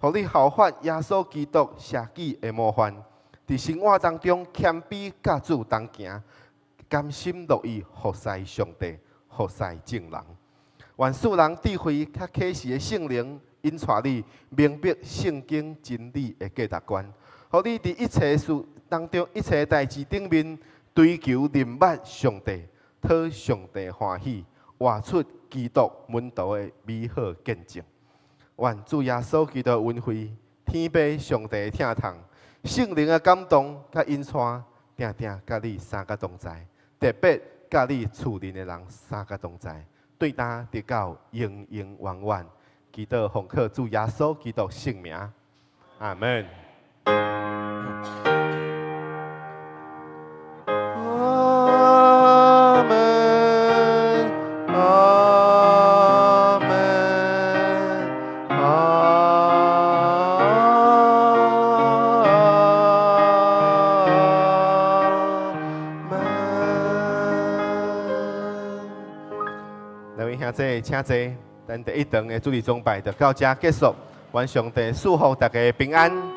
予你效法耶穌基督捨己的模範，佇生活當中謙卑佮主同行，甘心樂意服侍上帝，服侍眾人。願賜人智慧佮啟示的聖靈引帶你明白聖經真理的價值觀，予你佇一切事當中、一切代誌頂面追求認捌上帝，討上帝歡喜，活出基督門徒的美好見證。願主耶穌基督的恩惠、天父上帝的疼痛、聖靈的感動佮引帶，定定佮你三個同在，特別佮你厝內的人三個同在，對今直到永永遠遠。祈禱奉靠主耶穌基督聖名，阿門。阿門，阿門，阿門。兩位兄弟，請坐。咱第一堂的主日崇拜就到這結束。願上帝賜福大家平安。